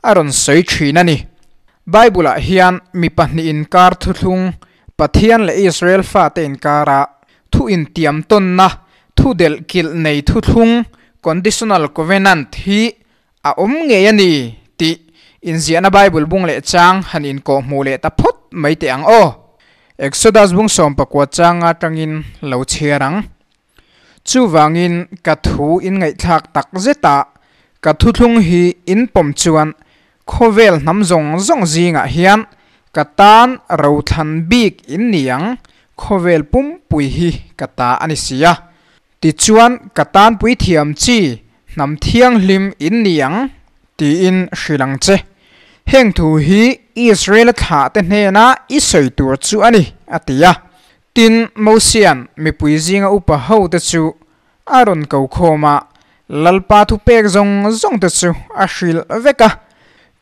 a rawn sawi thin a ni. Bible-ah hian mi pahnih inkar thuthlung, Pathian leh Israel fate inkara thu intiam tawnna thu delh kilh nei thuthlung, conditional covenant, hi A awm ngei a ni tih inziahna Bible bung leh chang han inkawh hmuh leh ta phawt mai teh ang aw. Exodus bung 19 changa atangin lo chhiar ang. Chuvangin ka thu in ngaihthlak tak zeta ka thuthlung hi in pawm chuan khawvel hnam zawng zawng zingah hian ka tan rothlan bik in ni ang, khawvel pumpui hi ka ta a ni si a. Tichuan, ka tanpui thiam chi hnam thianghlim in ni ang, tiin hrilh ang che. Heng thu hi Israel thlahte hnena i sawi tur chu a ni, a ti a. Tin, Mosia'n mipui zinga upa hote chu a rawn ko khawm a, Lalpa thupek zawng zawngte chu a hrilh vek a.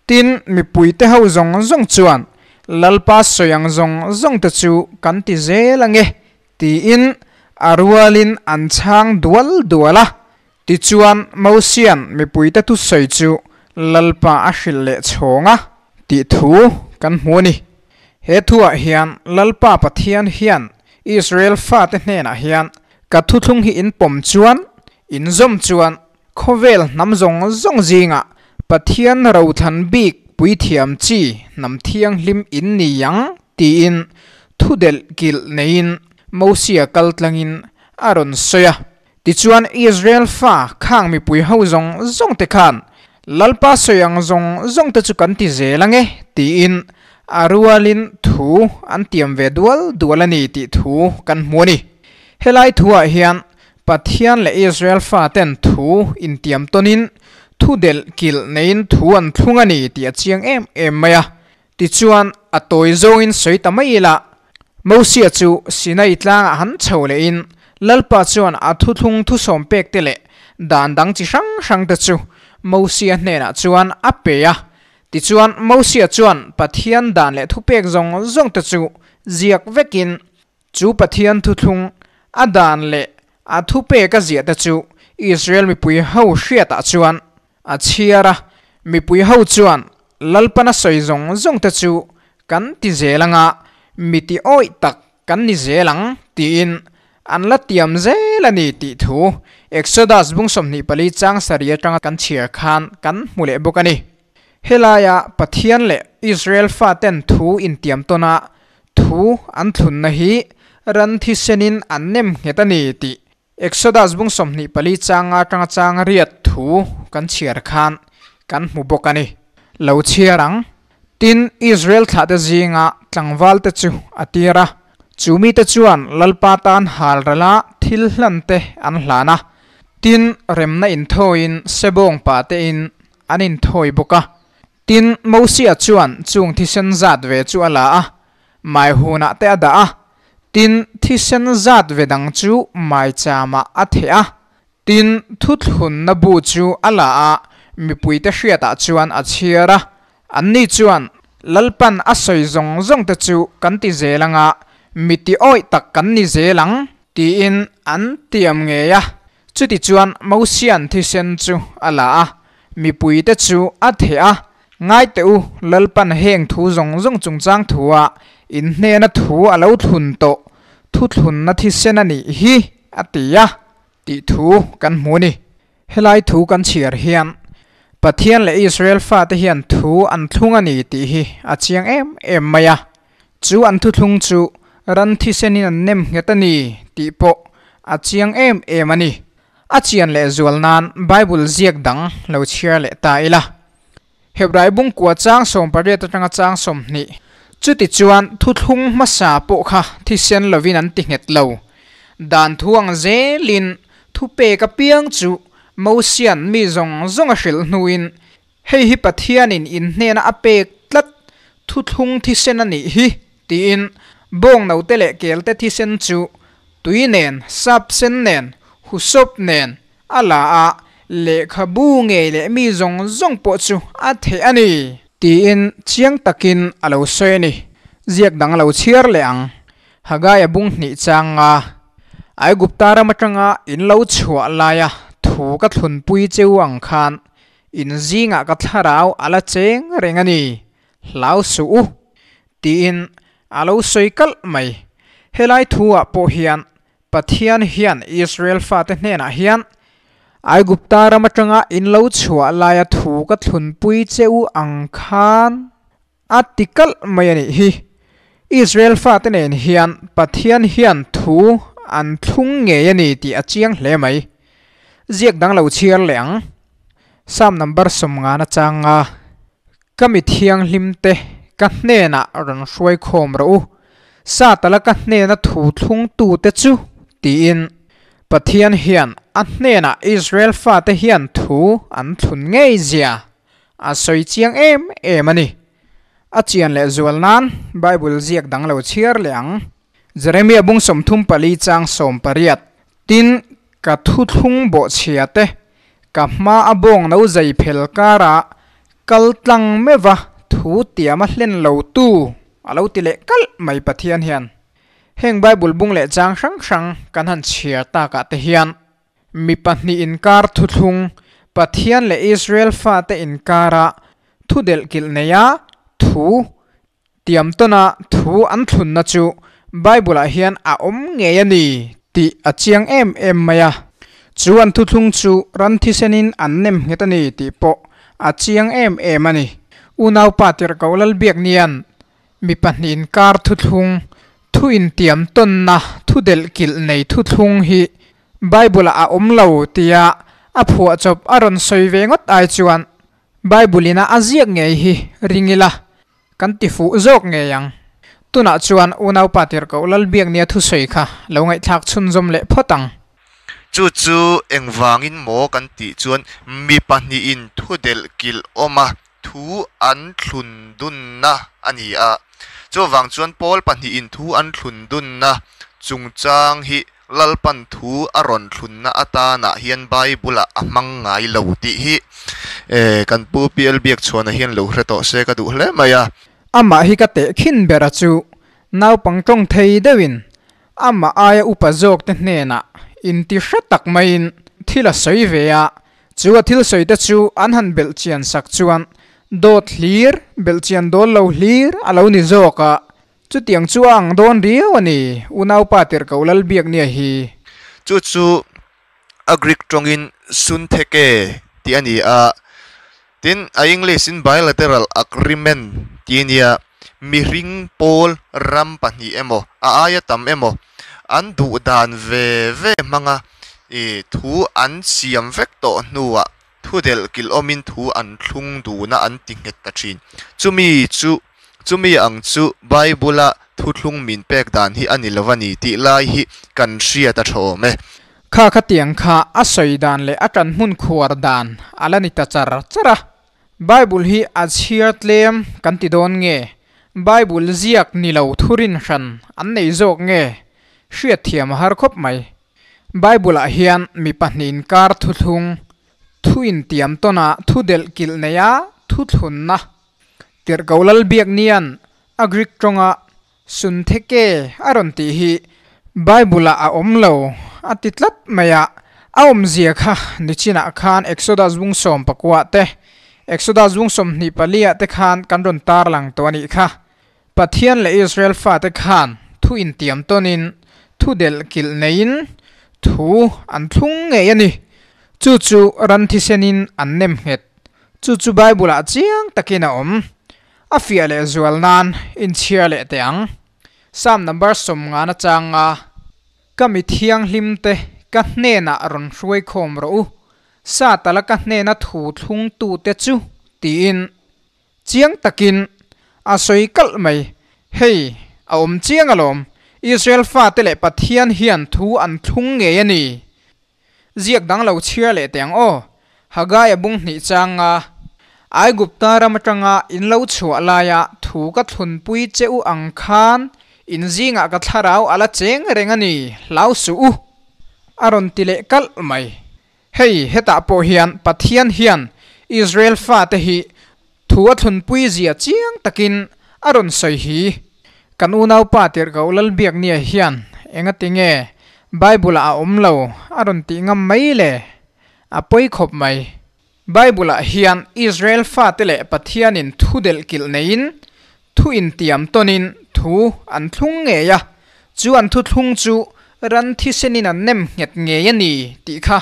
Tin, mipuite ho zawng zawng chuan, Lalpa sawi ang zawng zawngte chu kan ti zel ange, tiin a rualin an chhang dual dual a. Tichuan, Mosia'n mipuite thusawi chu Lalpa a hrilh leh chhawng a, tih thu kan hmu a ni. He thuah hian Lalpa Pathian hian Israel fate hnenah hian, Ka thuthlung hi in pawm chuan, in zawm chuan, khawvel hnam zawng zawng zingah Pathian rothlan bik puithiam chi hnam thianghlim in ni ang, tiin thudelh kilh neiin Mosia kaltlangin a rawn sawi a. Tichuan Israel fa khang mipui ho zawng zawng te khan, Lalpa sawi ang zawng zawng te chu kan ti zel ange, tiin a rualin thu an tiam ve dual dual a ni tih thu kan hmu a ni. Helai thuah hian Pathian leh Israel fa ten thu intiam tawnin thu delh kilh neiin thu an thlung a ni tih a chiang em em mai a. Tichuan, a tawi zawngin sawi ta mai ila, Mosia chu Sinai tlangah han chho lehin Lalpa chuan a thuthlung thusawm pek te leh dan dang chi hrang hrang te chu Mosia hnenah chuan a pe a. Tichuan, Mosia chuan Pathian dan leh thupek zawng zawng te chu ziak vekin chu Pathian thuthlung a dan leh a thupek a ziah te chu Israel mipui ho hriatah chuan A chhiar a, mipui ho chuan Lalpana sawi zawng zawng te chu kan ti zel anga, mi ti awih tak kan ni zel ang tiin an la tiam zel a ni tih thu Exodus bung 24 chang sarih atanga kan chhiar khan kan hmu leh bawk a ni. Helaia Pathian leh Israel faten thu intiam tawn a, thu an thlunna hi ran thisenin an nem nghet a ni tih Exodus bung 24 changa atanga chang riat thu kan chhiar khan kan hmu bawk a ni. Lo chhiar ang. Tin, Israel thlahte zinga tlangvalte chu a tir a. Chu mite chuan Lalpa tan hal rala thil hlante an hlan a. Tin, remna inthawiin sebawng patein an inthawi bawk a. Tin, Mosia chuan chung thisen zat ve chu a la a, mai hunah te a dah a. Tin, thisen zat ve dang chu maichamah a theh a. Tin, thuthlunna bu chu a la a, mipuite hriatah chuan a chhiar a. Anni chuan, Lalpan a sawi zawng zawng te chu kan ti zel anga, mi ti awih tak kan ni zel ang, tiin an tiam ngei a. Chutichuan Mosia'n thisen chu a la a, mipuite chu a theh a, Ngai teh u, Lalpan heng thu zawng zawng chungchang thua in hnena thu a lo thlun tawh, thu thlunna thisen a nih hi, a ti a, tih thu kan hmu a ni. Helai thu kan chhiar hian Pathian leh Israel fate hian thu an thlung a ni tih hi a chiang em em mai a. Chu an thuthlung chu ran thisenin an nem nghet a ni tih pawh a chiang em em a ni. A chian leh zual nan Bible ziak dang lo chhiar leh ta ila. Hebrai bungkua chang 18 atanga chang 20. Chutichuan thuthlung hmasa pawh kha thisen lovin an ti nghet lo. Dan thu ang zelin thupek apiang chu Mosia'n mi zawng zawng a hrilh hnuin hei hi Pathianin in hnena a pek tlat thuthlung thisen a nih hi tiin bawng note leh kelte thisen chu tui nen, sap sen nen, husawp nen a la a, lehkhabu ngei leh mi zawng zawng pawh chu a theih a ni. Tiin chiang takin a lo sawi a ni. Ziak dang lo chhiar leh ang. Hagaia bung hnih changa Aigupta ram atanga in lo chhuah laia thu ka thlunpui cheu ang khan in zingah ka thlarau a la cheng reng a ni. Hlau suh u. Tiin a lo sawi kalh mai. Helai thu-ah pawh hian Pathian hian Israel fate hnenah hian, Aigupta ram atanga in lo chhuah laia thu ka thlunpui che u ang khan a ti kalh mai a nih hi. Israel fate nen hian Pathian hian thu an thlung ngei a ni tih a chiang hle mai. Ziak dang lo chhiar leh ang. Psalm number 50 changa Ka mi thianghlimte ka hnenah rawn hruai khawm rawh u, Satala ka hnena thu thlungtute chu, tiin Pathian hian a hnenah Israel fate hian thu an thlun ngei zia. a sawi chiang em em a ni. A chian leh zual nan Bible ziak dang lo chhiar leh ang. Jeremia bung 34 chang 18. Tin, ka thuthlung bawhchhia te, ka hma a bawng no zai phel kara kal tlang meuha thu tiam a hlen lo tu a lo ti leh kalh mai Pathian hian. Heng Bible bung leh chang hrang hrang kan han chhiar takah te hian Mi pahnih inkar thuthlung, Pathian leh Israel fate inkara thu delhkilh neia thu tiam tawna thu an thlunna chu Bible-ah hian a awm ngei a ni tih a chiang em em mai a. Chu an thuthlung chu ran thisenin an nem nghet a ni tih pawh a chiang em em a ni. Unaupa Tirhkoh Lalbiaknian Mi pahnih inkar thuthlung, thu intiam tawnna thu delhkilh nei thuthlung hi Bible-ah a awm lo tia a phuahchawp a rawn sawi ve ngawt ai chuan Bible-ina a ziak ngei hi ring ila kan ti fuh zawk ngei ang. Tunah chuan unaupa Tirhkoh Lalbiaknia thusawi kha lo ngaihthlak chhunzawm leh phawt ang. Chu chu engvangin maw kan tih chuan mi pahnihin thu delhkilh awm a thu an thlun dunna a ni a. Chuvang chuan Paul pahnihin thu an thlun dunna chungchang hi Lalpan thu a rawn thlunna atanah hian Bible-ah a hmang ngai lo tih hi kan Pu PL Biakchhuana hian lo hre tawh se ka duh hle mai a. Amah hi ka tehkhin ber a chu naupang tawng thei deuhin amah aia upa zawkte hnenah inti hre tak maiin thil a sawi ve a, Chu a thil sawi te chu an han belh chian sak chuan dawt hlir, belh chian dawl lo hlir a lo ni zawk a, chutiang chu a ang dawn riau a ni, unaupa Tirhkoh Lalbiaknia hi. Chu chu a Greek tawngin suntheke tih a ni a, tin a English in bilateral agreement tih a nia, mihring pawl ram pahnih emaw a aia tam emaw an duh dan ve ve hmanga ih thu an siam vek tawh hnuah thu delh kilh awmin thu an thlung duna an ti nghet ta thin. Chumi chu chumi ang chu Bible-a thuthlung min pek dan hi a ni lo a ni tih lai hi kan hriat a tha awm e. Kha khatiang kha a sawi dan leh a tan hmun khuar dan a la ni ta char char a. Bible hi a chhiar tlem kan ti dawn nge? Bible ziak ni lo thurin hran an nei zawk nge? Hriatthiam a har khawp mai. Bible ah hian mi pahnih inkar thuthlung, thu intiam tawnah thu delh kilh neia thuthlunna, Tirhkoh Lalbiaknian a Greek tawnga Suntheke a rawn tih hi Bible ah a awm lo a ti tlat mai a, a awmzia kha nichinah khan Exodus bung 19 te, Exodus bung 24 ah te khan kan rawn tarlang tawh a nih kha. Pathian leh Israel fate khan thu intiam tawnin, thu delh kilh neiin thu an thlung ngei a ni. Chu chu ran thisenin an nem nghet. Chu chu Bible ah chiang takin a awm. A fiah leh zual nan inchhiar leh teh ang. Psalm number 50 na changa, Ka mi thianghlim te ka hnenah rawn hruai khawm rawh u, sa tala ka hnena thu thlung tu te chu, tiin chiang takin a sawi kalh mai. Hei, a awm chiang alawm, Israel fate leh Pathian hian thu an thlung ngei a ni. Ziak dang lo chhiar leh teh ang aw. Haggai a bung hnih changa Aigupta ram atanga in lo chhuah laia thu ka thlunpui che u ang khan in zingah ka thlarau a la cheng reng a ni, hlau suh u. A rawn ti leh kalh mai. Hei, hetah pawh hian Pathian hian Israel fate hi thu a thlunpui zia chiang takin a rawn sawi hi. Kan unaupa Tirhkoh Lalbiaknia hian engati nge Bible-ah a awm lo a rawn tih ngam mai le? A pawi khawp mai. Bible-ah hian Israel fate leh Pathianin thu delh kilh neiin, thu intiam tawnin thu an thlung ngei a, chu an thuthlung chu ran thisenin an nem nghet ngei a ni tih kha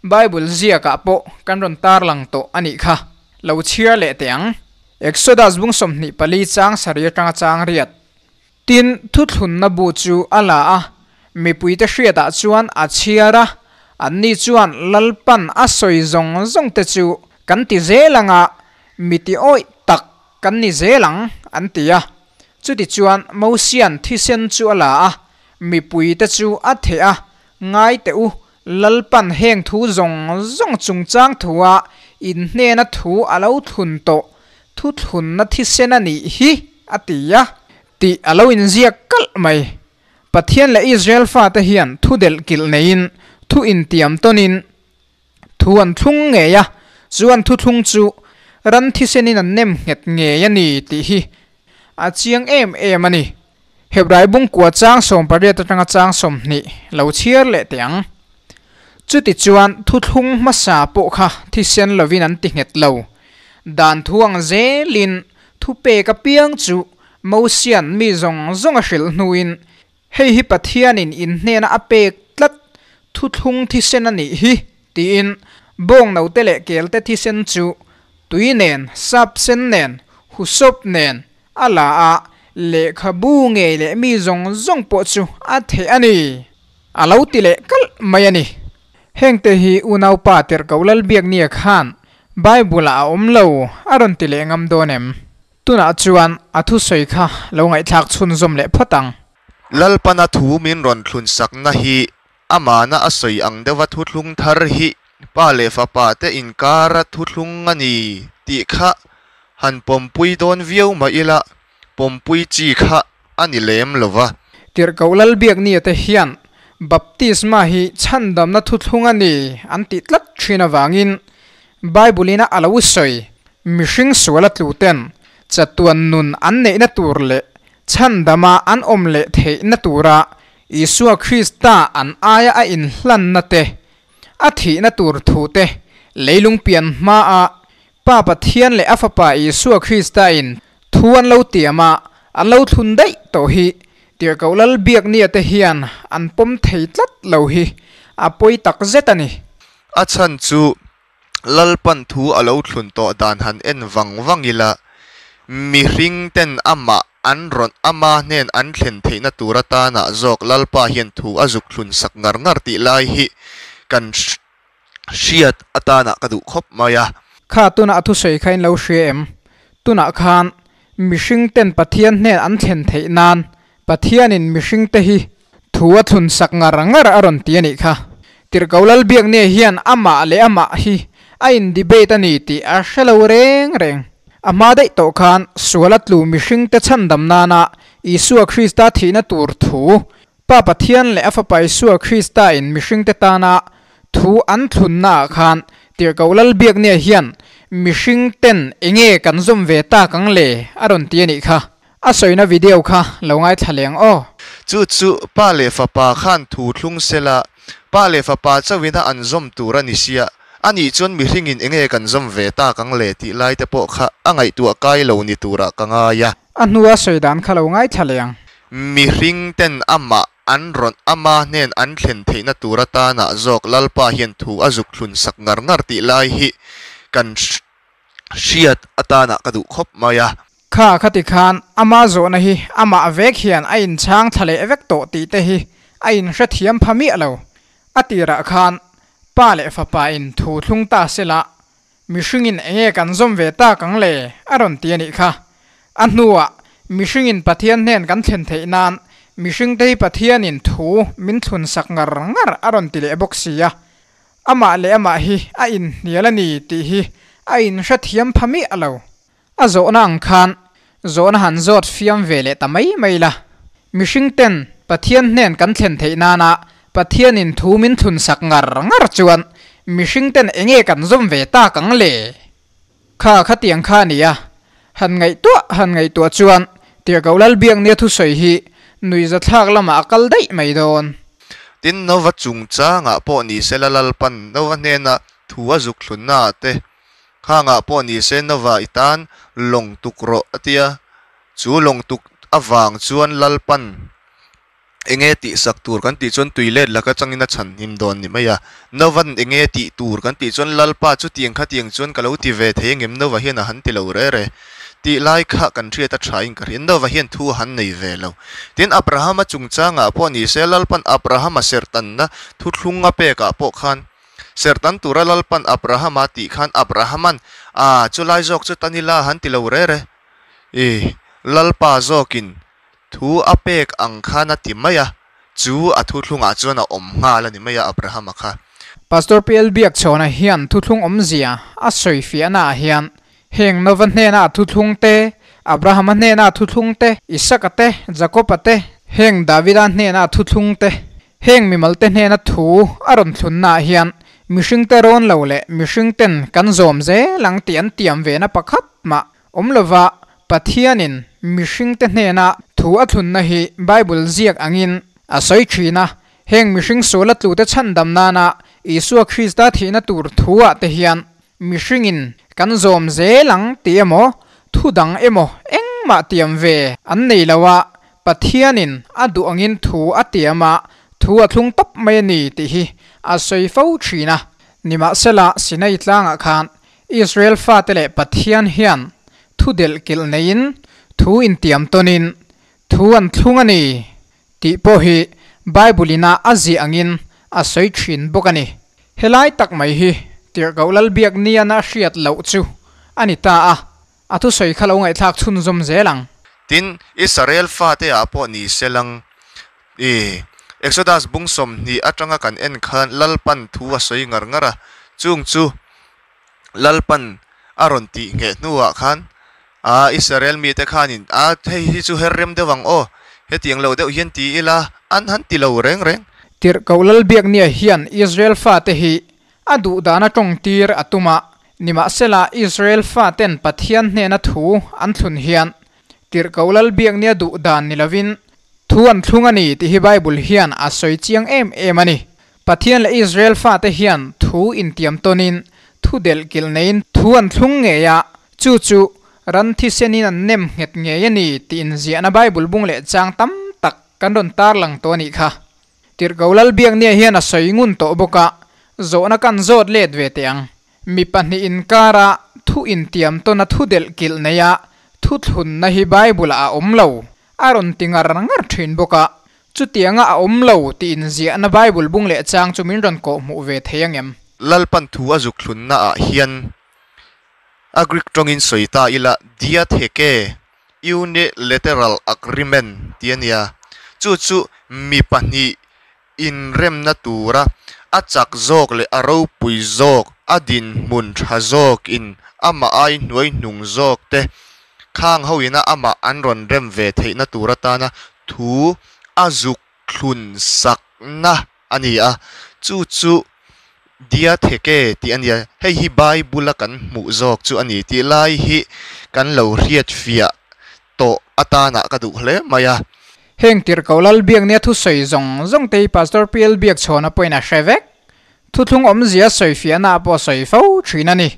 Bible ziakah pawh kan rawn tarlang tawh a nih kha. Lo chhiar leh teh ang. Exodus bung 24 chang sarih atanga chang riat. Tin, thuthlunna bu chu a la a, mipuite hriatah chuan a chhiar a, anni chuan Lalpan a sawi zawng zawng te chu kan ti zel ang a, mi ti awih tak kan ni zel ang, an ti a. Chutichuan Mosian thisen chu a la a, mipuite chu a theh a, Ngai teh u, Lalpan heng thu zawng zawng chungchang thua in hnena thu a lo thlun tawh thuthlunna thisen a nih hi, a ti a, tih a lo inziak kalh mai. Pathian leh Israel fate hian thu delh kilh neiin, thu intiam tawnin thu an thlung ngei a, chu an thuthlung chu ran thisenin an nem nghet ngei a ni tih hi a chiang em em a ni. Hebrai bungkua chang 18 atanga chang 20 lo chhiar leh teh ang. Chutichuan thuthlung hmasa pawh kha thisen lovin an ti nghet lo. Dan thu ang zelin thupek apiang chu Mosian mi zawng zawng a hrilh hnuin hei hi Pathianin in hnena a pek tlat thuthlung thisen a nih hi tiin bawng note leh kelte thisen chu tui nen, sap sen nen, husawp nen a la a, lehkhabu ngei leh mi zawng zawng pawh chu a theh a ni, a lo ti leh kalh mai a ni. Hengte hi unaupa tirhkoh Lalbiaknia khan Bible-ah a awm lo a rawn ti leh ngam dawn em? Tunah chuan a thusawi kha lo ngaihthlak chhunzawm leh phawt ang. Lalpana thu min rawn thlun sakna hi amahna a sawi ang deuha thuthlung thar hi pa leh fapa te inkara thuthlung a ni tih kha han pawmpui dawn viau mah ila pawmpui chi kha a ni lem lo va. Tirhkoh Lalbiaknia te hian baptisma hi chhandamna thuthlung a ni an tih tlat thin avangin Bible-in a lo sawi mihring suala tlu ten chatuan nun an neihna tur leh chhandama an awm leh theihna tura Isua Krista an aia a inhlanna te, a thihna tur thu te, leilung pian hmaa Pa Pathian leh a Fapa Isua Krista in thu an lo tiam a, an lo thlun daih tawh hi Tirhkoh Lalbiaknia te hian an pawm thei tlat lo hi a pawi tak zet a ni. A chhan chu Lalpan thu a lo thlun tawh dan han en vang vang ila, mihring ten amah an rawn ama hnen an thlen theihna tur atana zawk Lalpa hian thu a zuk thlun sak ngar ngar tih lai hi kan hriat atana ka duh khawp mai a. Kha tunah a thusawi kha in lo hria em? Tunah khan mihring ten Pathian hnen an thlen theih nan Pathianin mihring te hi thu a thlun sak ngar ngar a rawn ti a nih kha. Tirhkoh Lalbiaknia hian amah leh amah hi a in debate a ni tih a hre lo reng reng. A hma daih tawh khan sual a tlu mihring te chhandam nana Isua Krista thihna tur thu Pa Pathian leh a Fapa Isua Krista in mihringte tana thu an thlunnaah khan Tirhkoh Lalbiaknia hian mihring ten enge kan zawm ve tak ang le a rawn ti a nih kha. A sawina video kha lo ngaithla leng aw. Chu chu Pa leh Fapa khan thu thlung sela, Pa leh Fapa chauhin a an zawm tur a ni sia, anih chuan mihringin enge kan zawm ve tak ang le tih lai te pawh kha a ngaihtuah kai lo ni turah ka ngai a. A hnua sawi dan kha lo ngaithla leh ang. Mihring ten amah an rawn ama hnen an thlen theihna tur atana zawk Lalpa hian thu a zuk thlun sak ngar ngar tih lai hi kan hriat atana ka duh khawp mai a. Kha khati khan ama zawhna hi amah vek hian a inchhang thla leh vek tawh tih te hi a inhrethiam pha miah lo. A tirah khan Pa leh Fapa in thu thlung ta sela Mihringin enge kan zawm ve tak ang le? a rawn ti a nih kha. A hnuah, mihringin Pathian hnen kan thlen theih nan mihringte hi Pathianin thu min thlun sak ngar ngar a rawn ti leh bawk si a. Amah leh amah hi a inhnial a ni tih hi a inhrethiam pha miah lo. A zawhna ang khan zawhna han zawt fiam ve leh ta mai mai la. Mihring ten Pathian hnen kan thlen theih nana Pathianin thu min thlun sak ngar ngar chuan mihring ten enge kan zawm ve tak ang le? Kha khatiang kha a ni a, han ngaihtuah han ngaihtuah chuan Tirhkoh Lalbiaknia thusawi hi nuihzathlak lamah a kal daih mai dawn. Tin, Nova chungchangah pawh ni sela Lalpan Nova hnena thu a zuk thlunnaah te Khangah pawh ni se Nova i tan lawng tuk rawh a ti a, chu lawng tuk avang chuan Lalpan enge tihsak tur kan tih chuan tui let laka changin a chhan hnim dawn ni mai a. Nova'n enge tih tur kan tih chuan Lalpa chutiang khatiang chuan ka lo ti ve thei angem Nova hian a han ti lo re re tih lai kha kan hriat a thain ka hria. Nova hian thu a han nei ve lo. Tin, Abrahama chungchangah pawh ni se Lalpan Abrahama serhtanna thuthlung a pekah pawh khan Serhtan tura Lalpan Abrahama tih khan Abrahaman, A, chulai zawk chu tan ila han ti lo re re. I, Lalpa zawkin thu a pek ang khan a ti mai a, chu a thuthlungah chuan a awm nghal a ni mai a Abrahama kha. Pastor PL Biakchhawna hian thuthlung awmzia a sawi fiahnaah hian heng Nova hnena thuthlung te, Abrahama hnena thuthlung te, Isaka te, Jakoba te, heng Davida hnena thuthlung te, heng mimalte hnena thu a rawn thlunnaah hian mihringte rawn lo leh mihringten kan zawm zel ang tih an tiam vena pakhat mah awm lova Pathianin mihringte hnena thu a thlunna hi Bible ziak angin a sawi thin a. Heng mihring suala tlute chhandam nana Isua Krista thihna tur thu-ah te hian mihringin kan zawm zel ang tih emaw, thu dang emaw engmah tiam ve an nei lo a, Pathianin a duh angin thu a tiam a, thu a thlung tawp mai a ni tih hi a sawi fo thin a. Nimahsela, Sinai tlangah khan Israel fate leh Pathian hian thu delh kilh neiin thu intiam tawnin thu an thlung a ni. Tih pawh hi Bible-ina a ziah angin a sawi thin bawk a ni. Helai tak mai hi Tirhkoh Lalbiak niana a hriat loh chu a ni ta a, a thusawi kha lo ngaihthlak chhunzawm zel ang. Tin, Israel fate ah pawh ni se lang i Exodus bung 20 atanga kan en khan Lalpan thu a sawi ngar ngar a, chung chu Lalpan a rawn tih ngheh hnuah khan a Israel mite khanin a hei hi chu her rem deuh ang aw, hetiang lo deuh hian ti ila an han ti lo reng reng. Tirhkoh Lalbiaknia hian Israel fate hi a duh dana tawngtir a tum a, nimahsela Israel faten Pathian hnena thu an thlun hian Tirhkoh Lalbiaknia duh dan ni lovin thu an thlung a ni tih hi Bible hian a sawi chiang em em a ni. Pathian leh Israel fate hian thu intiam tawnin, thu delh kilh neiin thu an thlung ngei a, chu chu ran thisenin an nem nghet ngei a ni tih inziahna Bible bung leh chang tam tak kan rawn tarlang tawh a nih kha. Tirhkoh Lalbiaknia hian a sawi ngun tawh bawk a, zawhna kan zawt let ve teh ang. Mi pahnih inkara thu intiam tawna thu delh kilh neia thu thlunna hi Bible-ah a awm lo, a rawn ti ngar ngar thin bawk a. Chutianga a awm lo tih inziahna Bible bung leh chang chu min rawn kawh hmuh ve thei ang em? Lalpan thu a zuk thlunna ah hian a Greek tawngin sawi ta ila diatheke, unilateral agreement, tih a nia. Chu chu mi pahnih inremna tura a chak zawk leh a ropui zawk, a dinhmun tha zawkin amah ai hnuai hnung zawk te khang ho ina amah an rawn rem ve theihna tur atana thu a zuk thlun sakna a ni a, chu chu Diatheke tih a nia, hei hi Bible a kan hmuh zawk chu a ni tih lai hi kan lo hriatfiah tawh atana ka duh hle mai a. Heng Tirhkoh Lalbiaknia thusawi zawng zawng te hi Pastor PL Biakchhawna pawhin a hre vek. Thuthlung awmzia sawifiahna pawh a sawi fo thin a ni.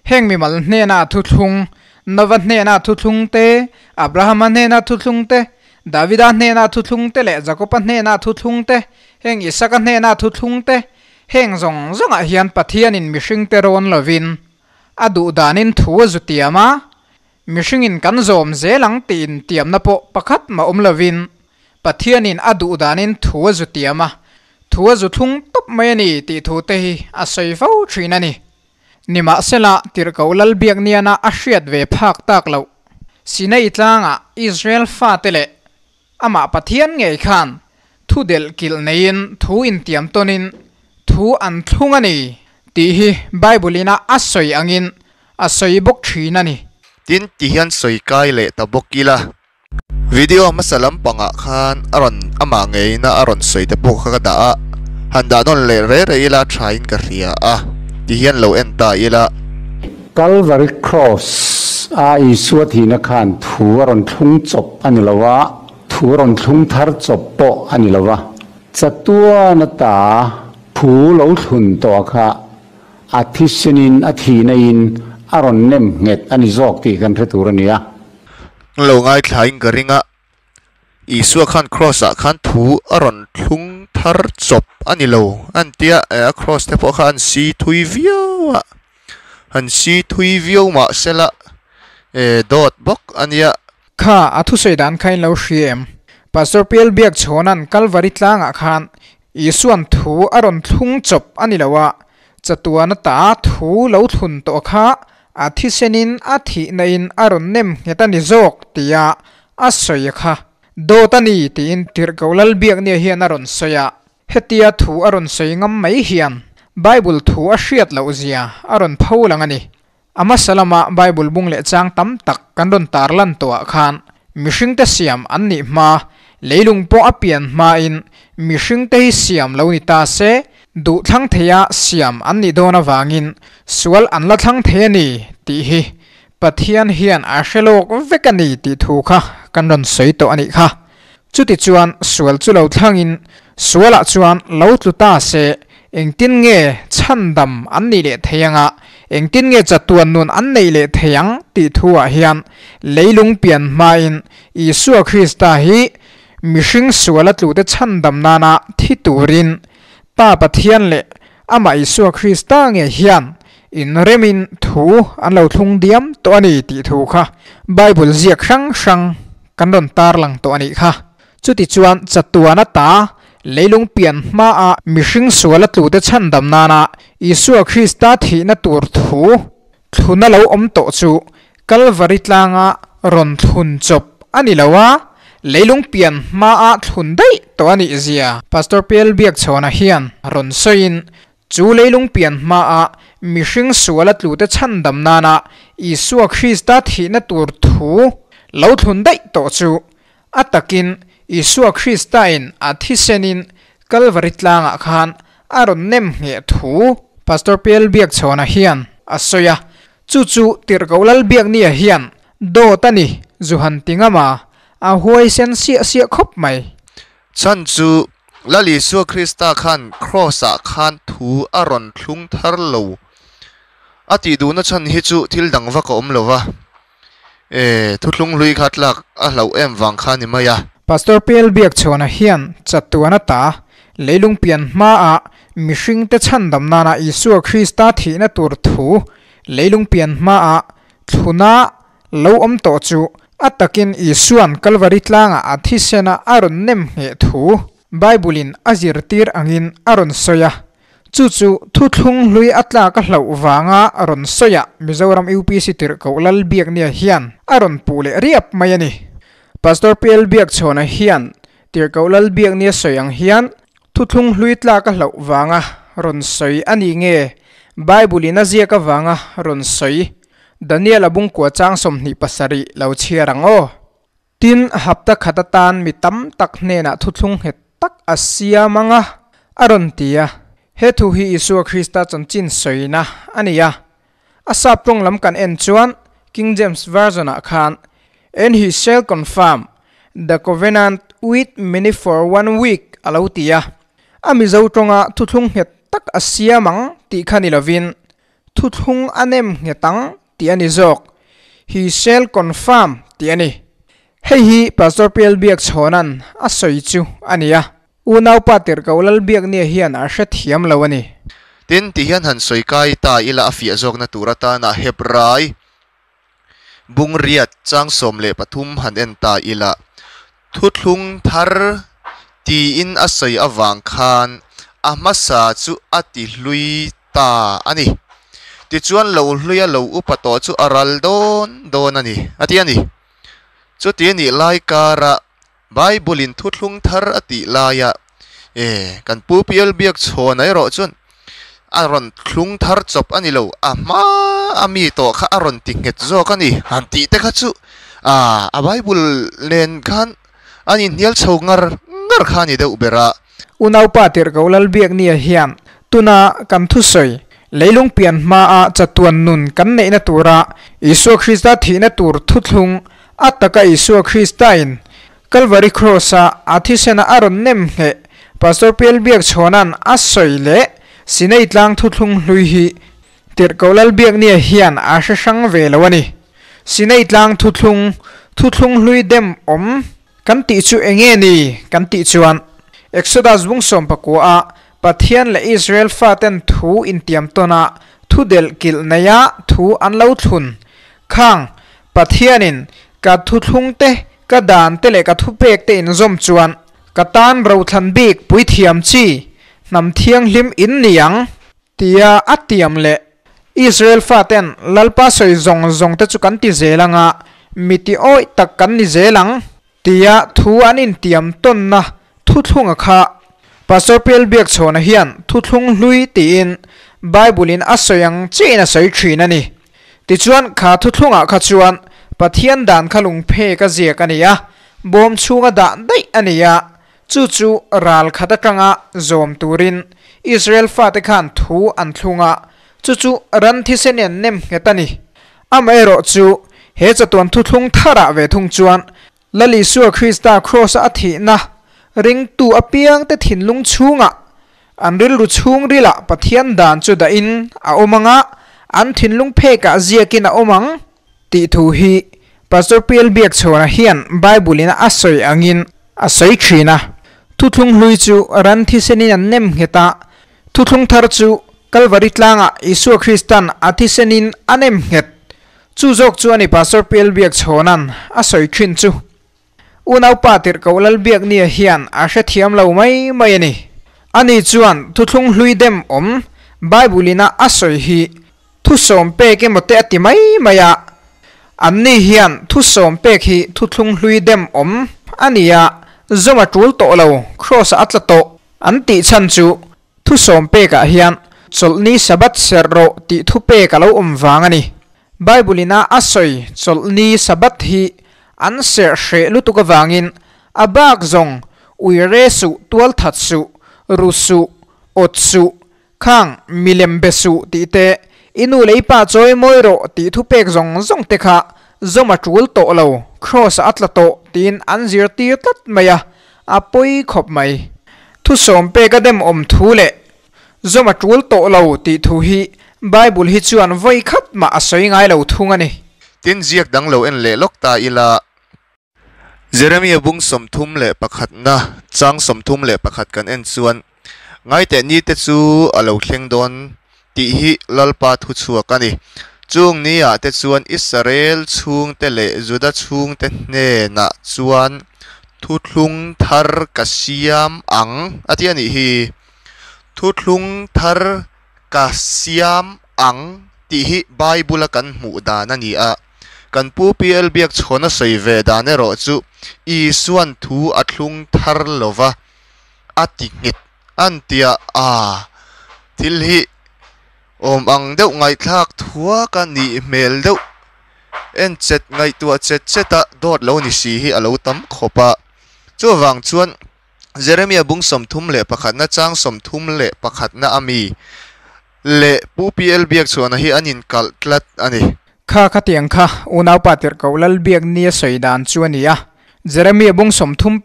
Heng mimal hnena thuthlung, Nova hnena thuthlung te, Abrahama hnena thuthlung te, Davida hnena thuthlung te leh Jakoba hnena thuthlung te, heng Isaka hnena thuthlung te, heng zawng zawngah hian Pathianin mihringte rawn lovin a duh danin thu a zu tiam a, Mihringin kan zawm zel ang tiin tiamna pawh pakhat mah awm lovin Pathianin a duh danin thu a zu tiam a, thu a zu thlung tawp mai a ni tih thu te hi a sawi fo thin a ni. Nimahsela, Tirhkoh Lalbiakniana a hriat ve phak tak loh. Sinai tlangah Israel fate leh amah Pathian ngei khan thu delh kilh neiin thu intiam tawnin thu an thlung a ni tih hi Bible-in a a sawi angin a sawi bawk thin a ni. Tin, ti hian sawi kai leh ta bawk ila. Video hmasa lampangah khan a rawn amah ngeina a rawn sawi te pawh kha ka dah a, han dah nawn leh rei rei ila thain ka hria a, ti hian lo en ta ila. Calvary Cross a Isua thihna khan thu a rawn thlung chawp a ni lo a, thu a rawn thlung thar chawp pawh a ni lo a. Chatuan ata thu lo thlun tawh kha a thisenin a thihna in a rawn nem nghet a ni zawk tih kan hre tur a ni a. Lo ngaithlain ka ring a, Isua khan Cross ah khan thu a rawn thlung thar chawp a ni lo an tia, a cross te pawh kha an si thui viau a, han si thui viau mah sela dawt bawk a nia. Kha a thusawi dan kha in lo hria em? Pastor PL Biakchhawna'n Kalvari tlangah khan Isua'n thu a rawn thlung chawp a ni lo a, chatuan ata thu lo thlun tawh kha a thisenin a thihna in a rawn nem nghet a ni zawk tia a sawi kha dawt a ni tiin Tirhkoh Lalbiaknia hian a rawn sawi a. Hetia thu a rawn sawi ngam mai hian Bible thu a hriat loh zia a rawn pho lang a ni. A hmasa lama Bible bung leh chang tam tak kan rawn tarlan tawhah khan mihringte siam an nih hma, leilung pawh a pian hmain mihringte hi siam lo ni ta se, duh thlang theia siam an nih dawn avangin sual an la thlang thei a ni tih hi Pathian hian a hre lawk vek a ni tih thu kha kan rawn sawi tawh a nih kha. Chutichuan sual chu lo thlangin sualah chuan lo tlu ta se, engtin nge chhandam an nih leh thei anga, engtin nge chatuan nun an neih leh thei ang tih thuah hian leilung pian hmain Isua Krista hi mihring suala tlute chhandam nana thi turin Pa Pathian leh amah Isua Krista nge hian inremin thu an lo thlung diam tawh a ni tih thu kha Bible ziak hrang hrang kan rawn tarlang tawh a nih kha. Chutichuan chatuan ata leilung pian hmaa mihring suala tlute chhandam nana Isua Krista thihna tur thu thluna lo awm tawh chu Kalvari tlanga rawn thlun chawp a ni lo a, leilung pian hmaa thlun daih tawh a nih zia Pastor PL Biakchhawna hian rawn sawiin Chu leilung pian hmaa mihring suala tlute chhandam nana Isua Krista thihna tur thu lo thlun daih tawh chu a takin Isua Kristain a thisenin Kalvari tlangah khan a rawn nem ngheh thu Pastor PL Biakchhawna hian a sawi a. Chu chu Tirhkoh Lalbiaknia hian dawt a ni zu han ti ngam a, a huaisen siah siah khawp mai. Chhan chu Lal Isua Krista khan Kraws-ah khan thu a rawn thlung thar lo. A tih duhna chhan hi chu thil dang vak a awm lo va, e, thuthlung hlui kha tlak a hlauh em vang kha ni mai a. Pastor PL Biakchhuana hian chatuan ata leilung pian hmaah mihringte chhandam nana Isua Krista thihna tur thu leilung pian hmaah thluna Lo awm tawh chu a takin Isua'n Kalvari tlangah a thisena a rawn nem ngheh thu Bible-in a zirtir angin a rawn sawi a. Chu chu thuthlung hlui a tlak a hlauh vanga rawn sawiah Mizoram UPC Tirhkoh Lalbiaknia hian a rawn puh leh riap mai a ni. Pastor PL Biakchhawna hian Tirhkoh Lalbiaknia sawi ang hian thuthlung hlui tlak a hlauh vanga rawn sawi a ni nge Bible-in a ziak avanga rawn sawi Daniel a bungkua chang 27 lo chhiar ang aw. Tin, hapta khat atan mi tam tak hnenah thuthlung nghet tak a siam ang a, a rawn ti a. He thu hi Isua Krista chanchin sawina a ni a. A sap tawng lam kan en chuan King James Version-ah khan, And he shall confirm the covenant with many for one week a lo ti a. A Mizo tawnga thuthlung nghet tak a siam ang tih kha ni lovin, Thuthlung a nem nghet ang tih a ni zawk. He shall confirm tih a ni. Hei hi Pastor PL Biakchhawna'n a sawi chu a ni a. Unaupa Tirhkoh Lalbiaknia hian a hrethiam lo a ni. Tin, ti hian han sawi kai ta ila a fiah zawkna tur atana Hebrai bungriat chang 13 han en ta ila thuthlung thar tiin a sawi avang khan a hmasa chu a ti hlui ta a ni. Tichuan lo hluia lo upa tawh chu a ral dawn dawn a ni, a ti a ni. Chuti a nih lai kara Bible-in thuthlung thar a tih laia e kan Pu Pial Biakchhawna erawh chuan a rawn thlung thar chawp a ni lo, a hma a mi tawh kha a rawn ti nghet zawk a ni han tih te kha chu a a Bible nen khan an inhnial chho ngar ngar kha a ni deuh ber a. Unaupa Tirhkoh Lalbiaknia hian tuna kan thusawi leilung pian hmaa chatuan nun kan neihna tura Isua Krista thihna tur thuthlung A taka Isua Kristain Kalvari Kraws-a a thisena a rawn nem ngheh Pastor PL Biakchhawna'n a sawi leh Sinai tlang thuthlung hlui hi Tirhkoh Lalbiaknia hian a hre hrang ve lo a ni. Sinai tlang thuthlung, thuthlung hlui dem awm kan tih chu eng nge ni kan tih chuan Exodus bung 19-a Pathian leh Israel faten thu intiam tawn a thu delh kilh neia thu an lo thlun khang Pathianin ka thuthlung te, ka dan te leh ka thupek te inzawm chuan ka tan rothlan bik puithiam chi hnam thianghlim in ni ang, tia a tiam leh Israel faten Lalpa sawi zawng zawng te chu kan ti zel anga mi ti awih tak kan ni zel ang, tia thu an intiam tawnna thuthlunga kha Pastor PL Biakchhawna hian thuthlung hlui tiin Bible in a sawi ang chiahin a sawi thin a ni. Tichuan kha thuthlungah kha chuan Pathian dan kha lungphek a ziak a ni a, bawm chhunga dah daih a ni a, chu chu ral khat atanga zawm turin Israel fate khan thu an thlung a, chu chu ran thisen in an nem nghet a ni. Amaherawhchu he chatuan thuthlung tharah ve thung chuan Lal Isua Krista Kraws-a a thihna ringtu apiangte thinlung chhungah an rilru chhungrilah Pathian dan chu dahin a awm ang a, an thinlung phekah ziakin a awm ang tih thu hi Pastor PL Biakchhawna hian Bible-in a sawi angin a sawi thin a. Thuthlung hlui chu ran thisenin an nem nghet a, thuthlung thar chu Kalvari tlangah Isua Kristan a thisenin a nem nghet. Chu zawk chu a ni Pastor PL Biakchhawna'n a sawi thin chu. Unaupa Tirhkoh Lalbiaknia hian a hrethiam lo mai mai a ni. Ani chuan thuthlung hlui dem awm Bible ina a sawi hi thusawm pek emaw te a ti mai mai a. Anni hian thusawm pek hi thuthlung hlui dem awm a ni a, zawm a tul tawh lo, Kraws ah a tla tawh an tih chhan chu Thusawm pekah hian chawlhni Sabbath serh rawh tih thu pek a lo awm vang a ni. Bible ina a sawi chawlhni Sabbath hi an serh hreh lutuk avangin a bak zawng uire suh, tualthat suh, ru suh, awt suh, khang milem be suh tih te, i nu leh i pa chawi mawi rawh tih thu pek zawng zawng te kha zawm a tul tawh lo, Kraws ah a tla tawh tiin an zirtir tlat mai a, A pawi khawp mai. Thusawm pek a dem awm thu leh zawm a tul tawh lo tih thu hi Bible hi chuan vawi khat mah a sawi ngai lo thung a ni. Tin, ziak dang lo en leh lawk ta ila. Jeremia bung 31na chang 31 kan en chuan, Ngaiteh nite chu a lo thleng dawn tih hi Lalpa thuchhuak a ni. Chung niah te chuan Israel chhungte leh Juda chhungte hnenah chuan thuthlung thar ka siam ang a ti a nih hi. Thuthlung thar ka siam ang tih hi Bible-a kan hmuh dan a ni a. Kan Pu PL Biakchhawna sawi ve dan erawh chu Isuan thu a thlung thar lova a ti nghet an tia a, thil hi awm ang deuh ngaihthlak thuak a nih hmel deuh en chet ngaihtuah chet chet a dawt lo ni si hi a lo tam khawp a, chuvang chuan Jeremia bung 31 na chang 31 na ami leh Pu PL Biakchhuahna hi an inkalh tlat a ni. Kha khatiang kha unaupa tirhkoh Lalbiak nia sawi dan chu a ni a. Jeremia bung 31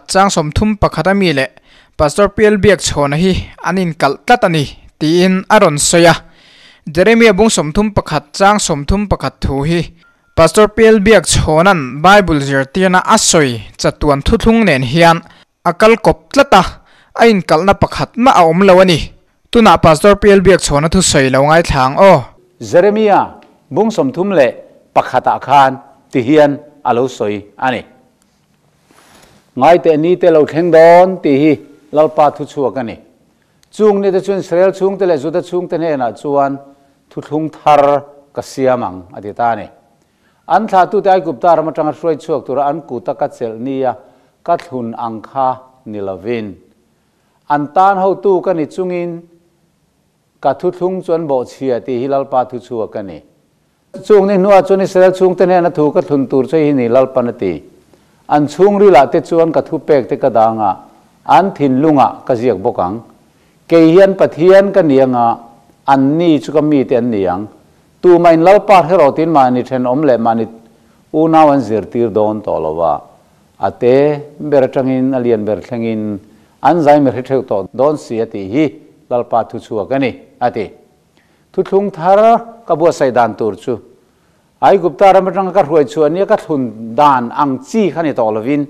chang 31 ami leh Pastor PL Biakchhawna hi an inkalh tlat a ni tiin a rawn sawi a. Jeremia bung 31 chang 31 thu hi Pastor PL Biakchhawna'n Bible zirtirna a sawi chatuan thuthlung nen hian a kal kawp tlat a, a inkalhna pakhat mah a awm lo a ni. Tunah Pastor PL Biakchhawna thusawi lo ngaithla ang aw. Jeremia bung 31 ah khan ti hian a lo sawi a ni. Ngaiteh ni te lo thleng dawn tih hi Lalpa thuchhuak a ni. Chung ni te chuan Israel chhungte leh Juda chhungte hnenah chuan thuthlung thar ka siam ang a ti ta a ni. An thlahtute Aigupta ram atanga hruai chhuak tura an kuta ka chelh nia ka thlun ang kha ni lovin, an tan hotu ka ni chungin ka thuthlung chu an bawhchhia tih hi Lalpa thuchhuak a ni. Chung ni hnuah chuan Israel chhungte hnena thu ka thlun tur che hi ni Lalpan a ti. An chhungrilah te chuan ka thupek te ka dang a, an thinlungah ka ziak bawk ang. Kei hian Pathian ka ni anga, anni chu ka mite an ni ang. Tumah in Lalpa hre tin mahni thenawm leh mahni unau an zirtir dawn tawh lo a, a te ber atangin a lian ber thlengin an zai mi hre theuh tawh dawn si a tih hi Lalpa thuchhuak a ni, a ti. Thuthlung thar ka buatsaih dan tur chu Aigupta ram atanga ka hruai chhuah nia ka thlun dan ang chi kha ni tawh lovin,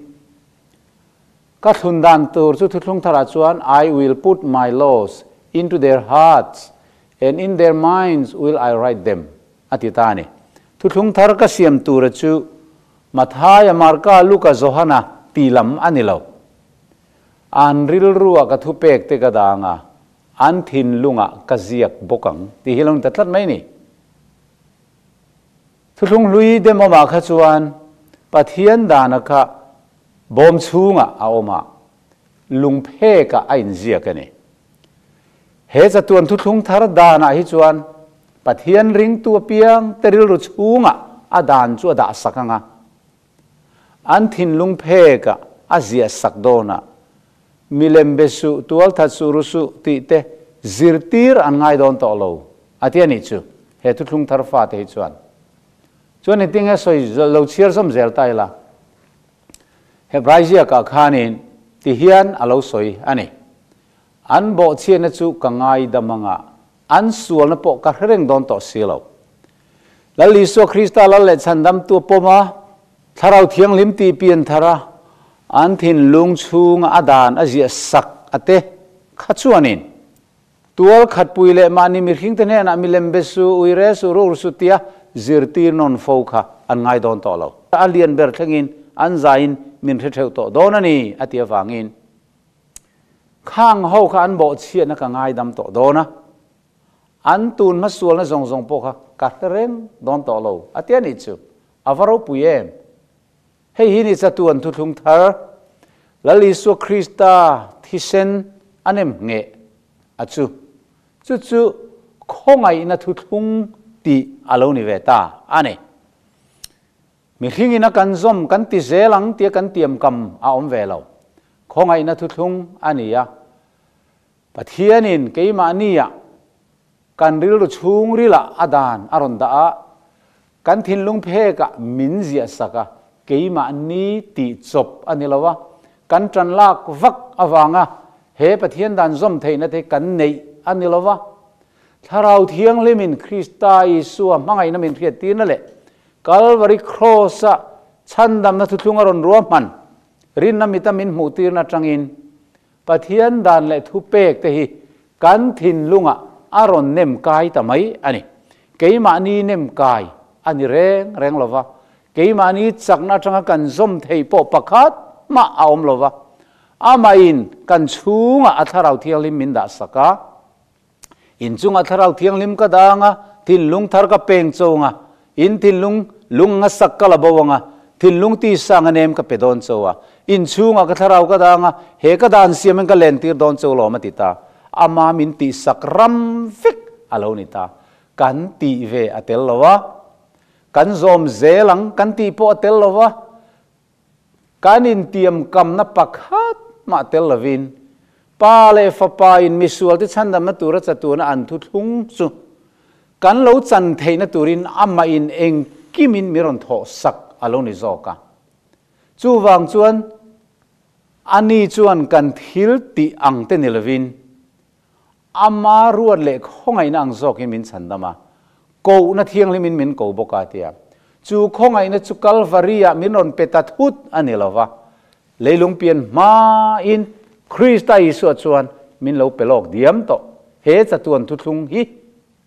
Ka thlun dan tur chu thuthlung tharah chuan I will put my laws into their hearts and in their minds will I write them a ti ta a ni. Thuthlung thar ka siam tura chu Mathaia, Marka, Luka, Johana ti lam a ni lo. An rilruah ka thupek te ka dang a, an thinlungah ka ziak bawk ang tih hi lo ni ta tlat mai a ni. Thuthlung hlui demawmah kha chuan Pathian dana kha bawm chhungah a awm a. Lungphekah a inziak a ni. He chatuan thuthlung thar danah hi chuan Pathian ringtu apiang te rilru chhungah a dan chu a dah sak ang a, an thinlung phekah a ziah sak dawn a, milem be suh, tualthat suh, ru suh tih te zirtir an ngai dawn tawh lo a ti a nih chu he thuthlung thar fate hi chuan. Chuan engtinge sawi lo chhiar zawm zel ta ila. Hebrai ziakah khanin ti hian a lo sawi a ni, An bawhchhiatna chu ka ngaidam anga, an sualna pawh ka hre reng dawn tawh si lo. Lal Isua Krista Lal leh Chhandamtu a pawm a, Thlarau Thianghlim tih pian thar a, an thinlung chhunga a dan a ziah sak a te kha chuanin, Tual khatpui leh mahni mihringte hnenah milem be su, uire su, rur su tia zirtir nawn fo kha an ngai dawn tawh lo. A lian ber thlengin an zaiin min hre theuh tawh dawn a ni, a ti avangin khang ho kha an bawhchhiatna ka ngaidam tawh dawn a, an tun hmasualna zawng zawng pawh kha ka hre reng dawn tawh lo, a ti a nih chu. A va ropui em! Hei hi ni chatuan thuthlung thar, Lal Isua Krista thisen a nem ngheh a chu. Chu chu khawngaihna thuthlung tih a lo ni ve ta a ni. Mihringin a kan zawm kan ti zel ang tia kan tiamkam a awm ve lo. Khawngaihna thuthlung a ni a. Pathianin keimahnia kan rilru chhungrilah a dan a rawn dah a, kan thinlung phekah min ziah sak a, keimahni tih chawp a ni lo a, kan tan lak vak avanga he Pathian dan zawm theihna te kan neih a ni lo va. Thlarau Thianghlimin Krista Isua hmangaihna min hriattirna leh Kalvari Kraws-a chhandamna thuthlung a rawn ruahman rinna mita min hmuhtirna atangin Pathian dan leh thupek te hi kan thinlungah a rawn nem kai ta mai a ni. Keimahni nem kai a ni reng reng lo va, keimahni chakna atanga kan zawm theih pawh pakhat mah a awm lo va, amahin kan chhungah a Thlarau Thianghlim min dah sak a, inchungah Thlarau Thianghlim ka dang a, thinlung thar ka peng cho ang a, in thinlung lung anga sak ka la bo ang a, thinlung tisa anga nem ka pe dawn cho a, inchhungah ka Thlarau ka dang a, he ka dan siamin ka lentir dawn cho lawm a ti ta. Ama min tihsak ram vek a lo ni ta. Kan tih ve a tel lo a, kan zawm zel ang kan tih pawh a tel lo va, Kan intiamkamna pakhat mah tel lovin, Pa leh Fapa in misualte chhandamna tura chatuana an thuthlung chu kan lo chan theihna turin amah in engkimin mi rawn thawh sak a lo ni zawk a. Chuvang chuan ani chuan kan thil tih ang te ni lovin, ama ruat leh khawngaihna ang zawkin min chhandam a, kohna thianghlimin min ko bawk a tia. Chu khawngaihna chu Kalvari-ah min rawn pe ta thut a ni lo va, leilung pian hmain Krista Isua chuan min lo pe lawk diam tawh. He chatuan thuthlung hi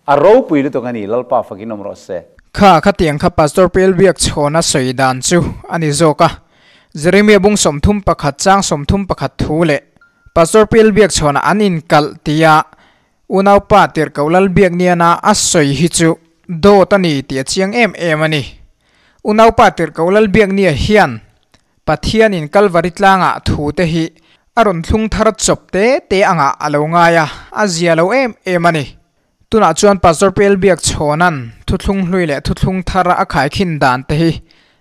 a ropui lutuk a ni, Lalpa fakin awm rawh se. Kha khatiang kha Pastor Pelbiak chhawna sawi dan chu a ni zawk a, Jeremia bung 31 chang 31 thu leh Pastor Pilbiak chhuanah an inkalh tia unaupa tirhkoh Lalbiakniana a sawi hi chu dawt a ni tih a chiang em em a ni. Unaupa tirhkoh Lalbiaknia hian Pathianin Kalvari tlangah thu te hi a rawn thlung thar chawp te te angah a lo ngai a, a zia lo em em a ni. Tunah chuan Pastor Pilbiak chhawnan thuthlung hlui leh thuthlung thar a khaikhin dan te hi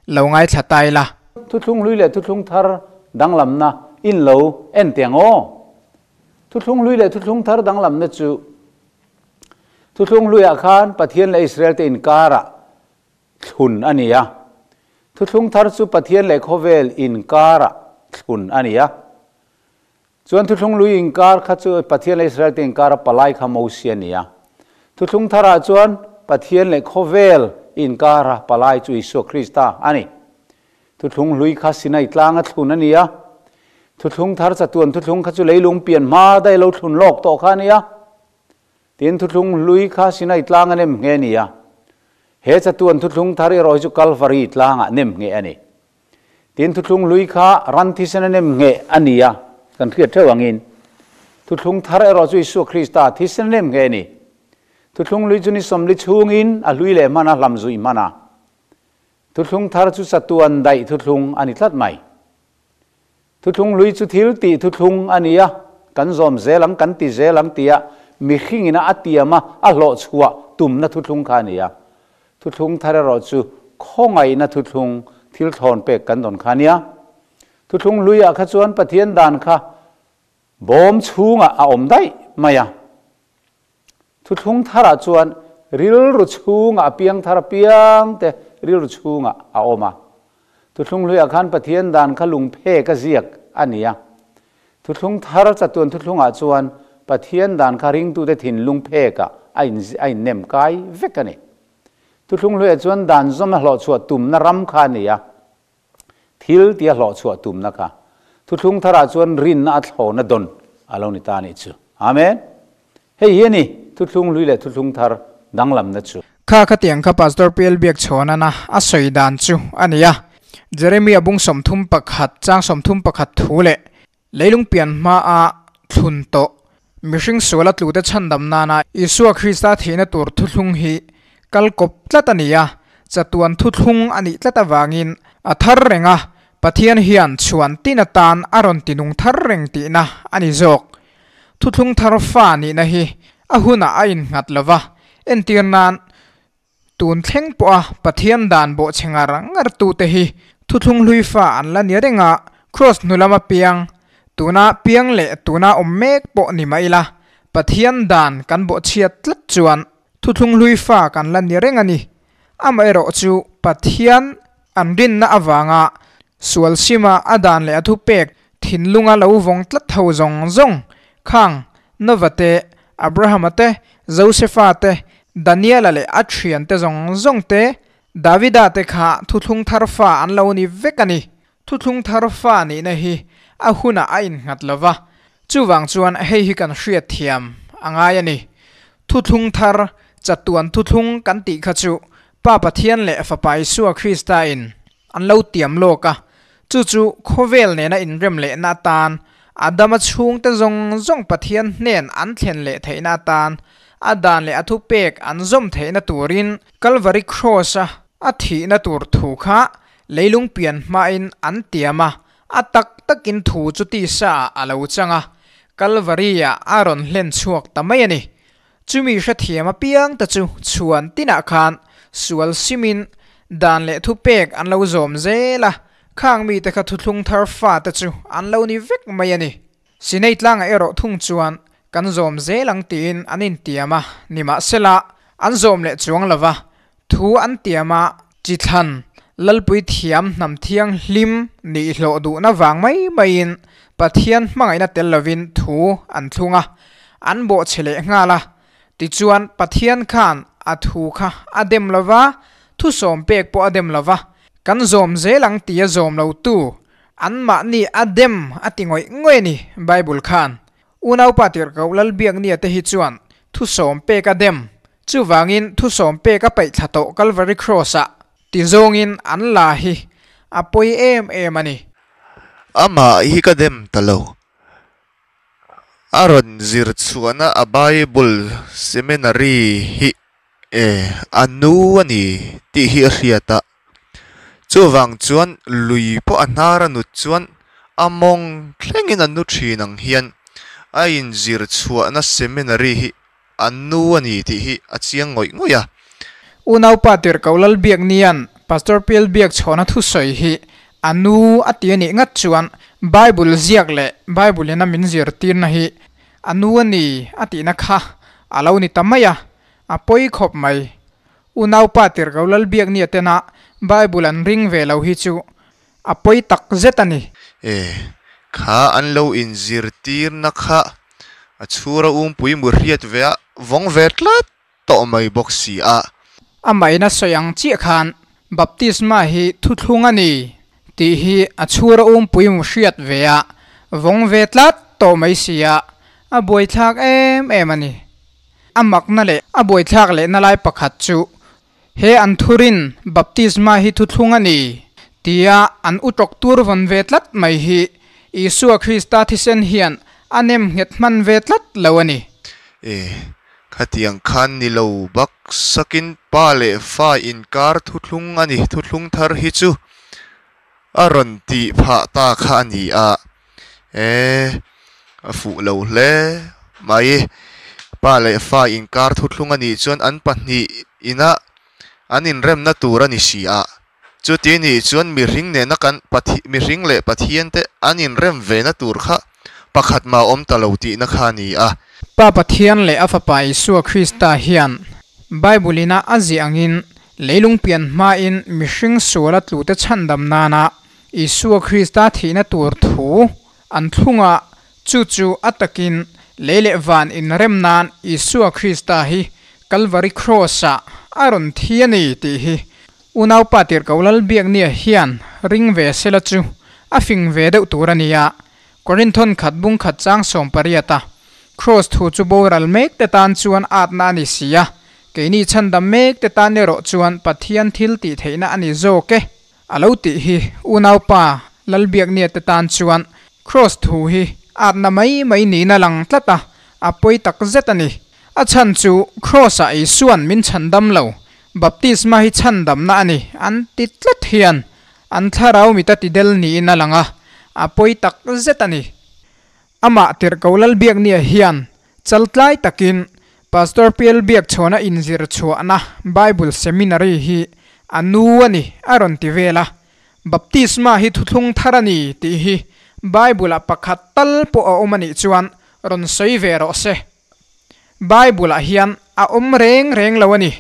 lo ngaithla ta ila. Thuthlung hlui leh thuthlung thar danglamna in lo en teh ang aw. Thuthlung hlui leh thuthlung thar danglamna chu Thuthlung hluiah khan Pathian leh Israel te inkarah thlun a ni a. Thuthlung thar chu Pathian leh khawvel inkarah thlun a ni a. Chuan thuthlung lui inkar kha chu Pathian leh Israel te inkara palai kha Mosia a ni a. Thuthlung tharah chuan Pathian leh khawvel inkara palai chu Isua Krista a ni. Thuthlung hlui kha Sinai tlanga thlun a ni a. Thuthlung thar chatuan thuthlung kha chu leilung pian hma daih lo thlun lawk tawh kha a ni a. Tin thuthlung hlui kha Sinai tlanga nem nghe a ni a. He chatuan thuthlung thar erawh hi chu Kalvari tlangah nem nghe a ni. Tin, thuthlung hlui kha ran thisen a nem ngheh a ni a, kan hriat theuh angin. Thuthlung thar erawh chu Isua Krista thisen a nem ngheh a ni. Thuthlung hlui chu ni sawmli chhungin a hlui leh hman a, hlam zuih hman a. Thuthlung thar chu chatuan daih thuthlung a ni tlat mai. Thuthlung hlui chu thil tih thuthlung a ni a, kan zawm zel ang, kan ti zel ang tia mihringina a tiam a, a hlawhchhuah tumna thuthlung kha a ni a. Thuthlung thar erawh chu khawngaihna thuthlung thil thlawn pek kan dawn kha a nia. Thuthlung hluiah kha chuan Pathian dan kha bawm chhungah a awm daih mai a. Thuthlung tharah chuan rilru chhungah a piang thar apiang te rilru chhungah a awm a. Thuthlung hluiah khan Pathian dan kha lungphek a ziak a ni a. Thuthlung thar chatuan thuthlungah chuan Pathian dan kha ringtute thinlung phekah a a innem kai vek a ni. Thuthlung hluiah chuan dan zawm a hlawhchhuah tumna ram kha a ni a. Thil tia hlawhchhuah tumna kha thuthlung tharah chuan rinna a thlawna dawn a lo ni ta a nih chu. Amen. Hei hi a ni thuthlung hlui leh thuthlung thar danglamna chu. Kha khatiang kha Pastor PL Biakchhawnana a sawi dan chu a ni a. Jeremia bung 31 chang 31 thu leh leilung pian hmaa thlun tawh mihring suala tlute chhandam nana Isua Krista theihna tur thuthlung hi kal kawp tlat a ni a, chatuan thuthlung a nih tlat avangin a thar reng a, Pathian hian chhuan tin atan a rawn tinung thar reng tihna a ni zawk. Thuthlung thar fa nihna hi a hunah a innghat lo va, entir nan Tun thleng pawha Pathian dan bawhchhe ngar ngar tute hi thuthlung hlui fa an la ni reng a, Kraws hnu lama piang, tuna piang leh tuna awm mek pawh ni mah ila, Pathian dan kan bawhchhiat tlat chuan thuthlung hlui fa kan la ni reng a ni. Amaherawh chu Pathian an rinna avanga sual sima a dan leh a thupek thinlunga lo vawng tlat ho zawng zawng khang Nova te, Abrahama te, Josefa te, Daniela leh a thiante zawng zawng te, Davida te kha thuthlung thar fa an lo ni vek a ni. Thuthlung thar fa nihna hi a hunah a innghat lo va, chuvang chuan hei hi kan hriat thiam a ngai a ni. Thuthlung thar, chatuan thuthlung kan tih kha chu Pa Pathian leh Fapa Isua Krista in An lo tiam lawk a, chu chu khawvel nena inrem lehna atan, Adama chhungte zawng zawng Pathian hnen an thlen leh theihna atan, a dan leh a thupek an zawm theihna turin Kalvari Kraws-a a thihna tur thu kha leilung pian hmain an tiam a, a tak takin thu chu tisa-ah a lo chang a, Kalvari-ah a rawn hlen chhuak ta mai a ni. Chumi hrethiam apiang te chu chhuan tinah khan sual simin dan leh thupek an lo zawm zel a, khang mite kha thuthlung thar fate chu an lo ni vek mai a ni. Sinei tlangah erawh thung chuan kan zawm zel ang tiin an intiam a, nimahsela an zawm leh chuang lo va, thu an tiam a, chi thlan Lalpui thiam hnam thianghlim nih hlawh duhna vang mai maiin Pathian hmangaihna tel lovin thu an thlung a, an bawhchhe leh nghal a. Tichuan, Pathian khan a thu kha a dem lo va, thusawm pek pawh a dem lo va, kan zawm zel ang tia zawm lotu anmahni a dem a ti ngawih ngawih a ni, Bible khan. Unaupa tirhkoh Lalbiaknia te hi chuan thusawm pek a dem, chuvangin thusawm pek a paih thla tawh Calvary Cross-ah ti zawngin an la hi a pawi em em a ni. Amah hi ka dem ta lo. A rawn zir chhuahna a Bible Seminary hi e a nu a ni tih hi a hriat a. Chuvang chuan lui pawh a hnar a nut chuan a mawng thlengin a nu thin ang hian a inzir chhuahna seminary hi a nu a ni tih hi a chiang ngawih ngawih a. Unaupa Tirhkoh Lalbiaknian Pastor Pial Biakchhawna thusawi hi a nu a ti a nih ngat chuan Bible ziak leh Bible ina min zirtirna hi a nu a ni a tihna kha a lo ni ta mai a, a pawi khawp mai. Unaupa Tirhkoh Lalbiaknia tena Bible an ring ve lo hi chu a pawi tak zet a ni. E, kha an lo inzirtirna kha a chhura umpui mu hriat ve a vawng ve tlat tawh mai bawk si a. Amahin a sawi ang chiah khan Baptisma hi thuthlung a ni tih hi a chhura umpui mu hriat ve a vawng ve tlat tawh mai si a, a buaithlak em em a ni. A makna leh a buaithlak lehna lai pakhat chu he an thurin baptisma hi thuthlung a ni tia an utawk tur vawn ve tlat mai hi Isua Krista thisen hian a nem nghet hman ve tlat lo a ni. E, khatiang khan ni lo bak sakin pa leh fa inkar thuthlung a ni, thuthlung thar hi chu a rawn tih phah ta kha a ni a. E a fuh lo hle mai. Pa leh fa inkar thuthlung a nih chuan an pahnih ina an inremna tur a ni si a. Chuti nih chuan mihring nena kan Pathi mihring leh Pathian te an inrem ve na tur kha pakhat mah awm ta lo tihna kha a ni a. Pa Pathian leh a Fapa Isua Krista hian Bible ina a ziah angin leilung pian hmain mihring suala tlute chhandam nana Isua Krista thihna tur thu an thlung a, chu chu a takin lei leh van inrem nan Isua Krista hi Kalvari Kraws-ah a rawn thi a ni tih hi Unaupa Tirhkoh Lalbiaknia hian ring ve sela chu a fing ve deuh tur a nia. Korinthon khat bung khat chang 18 a Kraws thu chu boral mek te tan chuan atna a ni si a, keini chhandam mek te tan erawh chuan Pathian thil tih theihna a ni zawk e a lo tih hi unaupa Lalbiaknia te tan chuan Kraws thu hi atna mai mai niin a lang tlat a, a pawi tak zet a ni. A chhan chu Kraws-ah Isua'n min chhandam lo, Baptisma hi chhandamna a ni an ti tlat hian an thlarau mit a ti del niin a lang a, a pawi tak zet a ni. Amah Tirhkoh Lalbiaknia hian chaltlai takin Pastor Pial Biakchhawna inzir chhuahna Bible Seminary hi a nu a ni a rawn ti vel a, Baptisma hi thuthlung thar a ni tih hi Bible-ah pakhat tal pawh a awm a nih chuan rawn sawi ve rawh se. Bible ah hian a awm reng reng lo a ni.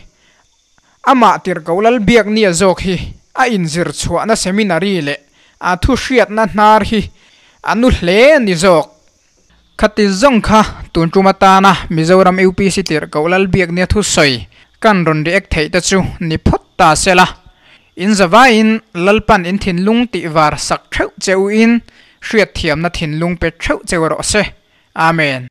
Amah Tirhkoh Lalbiaknia zawk hi a inzir chhuahna seminary leh a thu hriatna hnar hi a nu hle a ni zawk. Khati zawng kha tun tum atana Mizoram UPC Tirhkoh Lalbiaknia thusawi kan rawn react theih te chu ni phawt ta se la. In zavaiin Lalpan in thinlung tihvar sak theuh che u in hriatthiamna thinlung pe theuh cheu rawh se. Amen.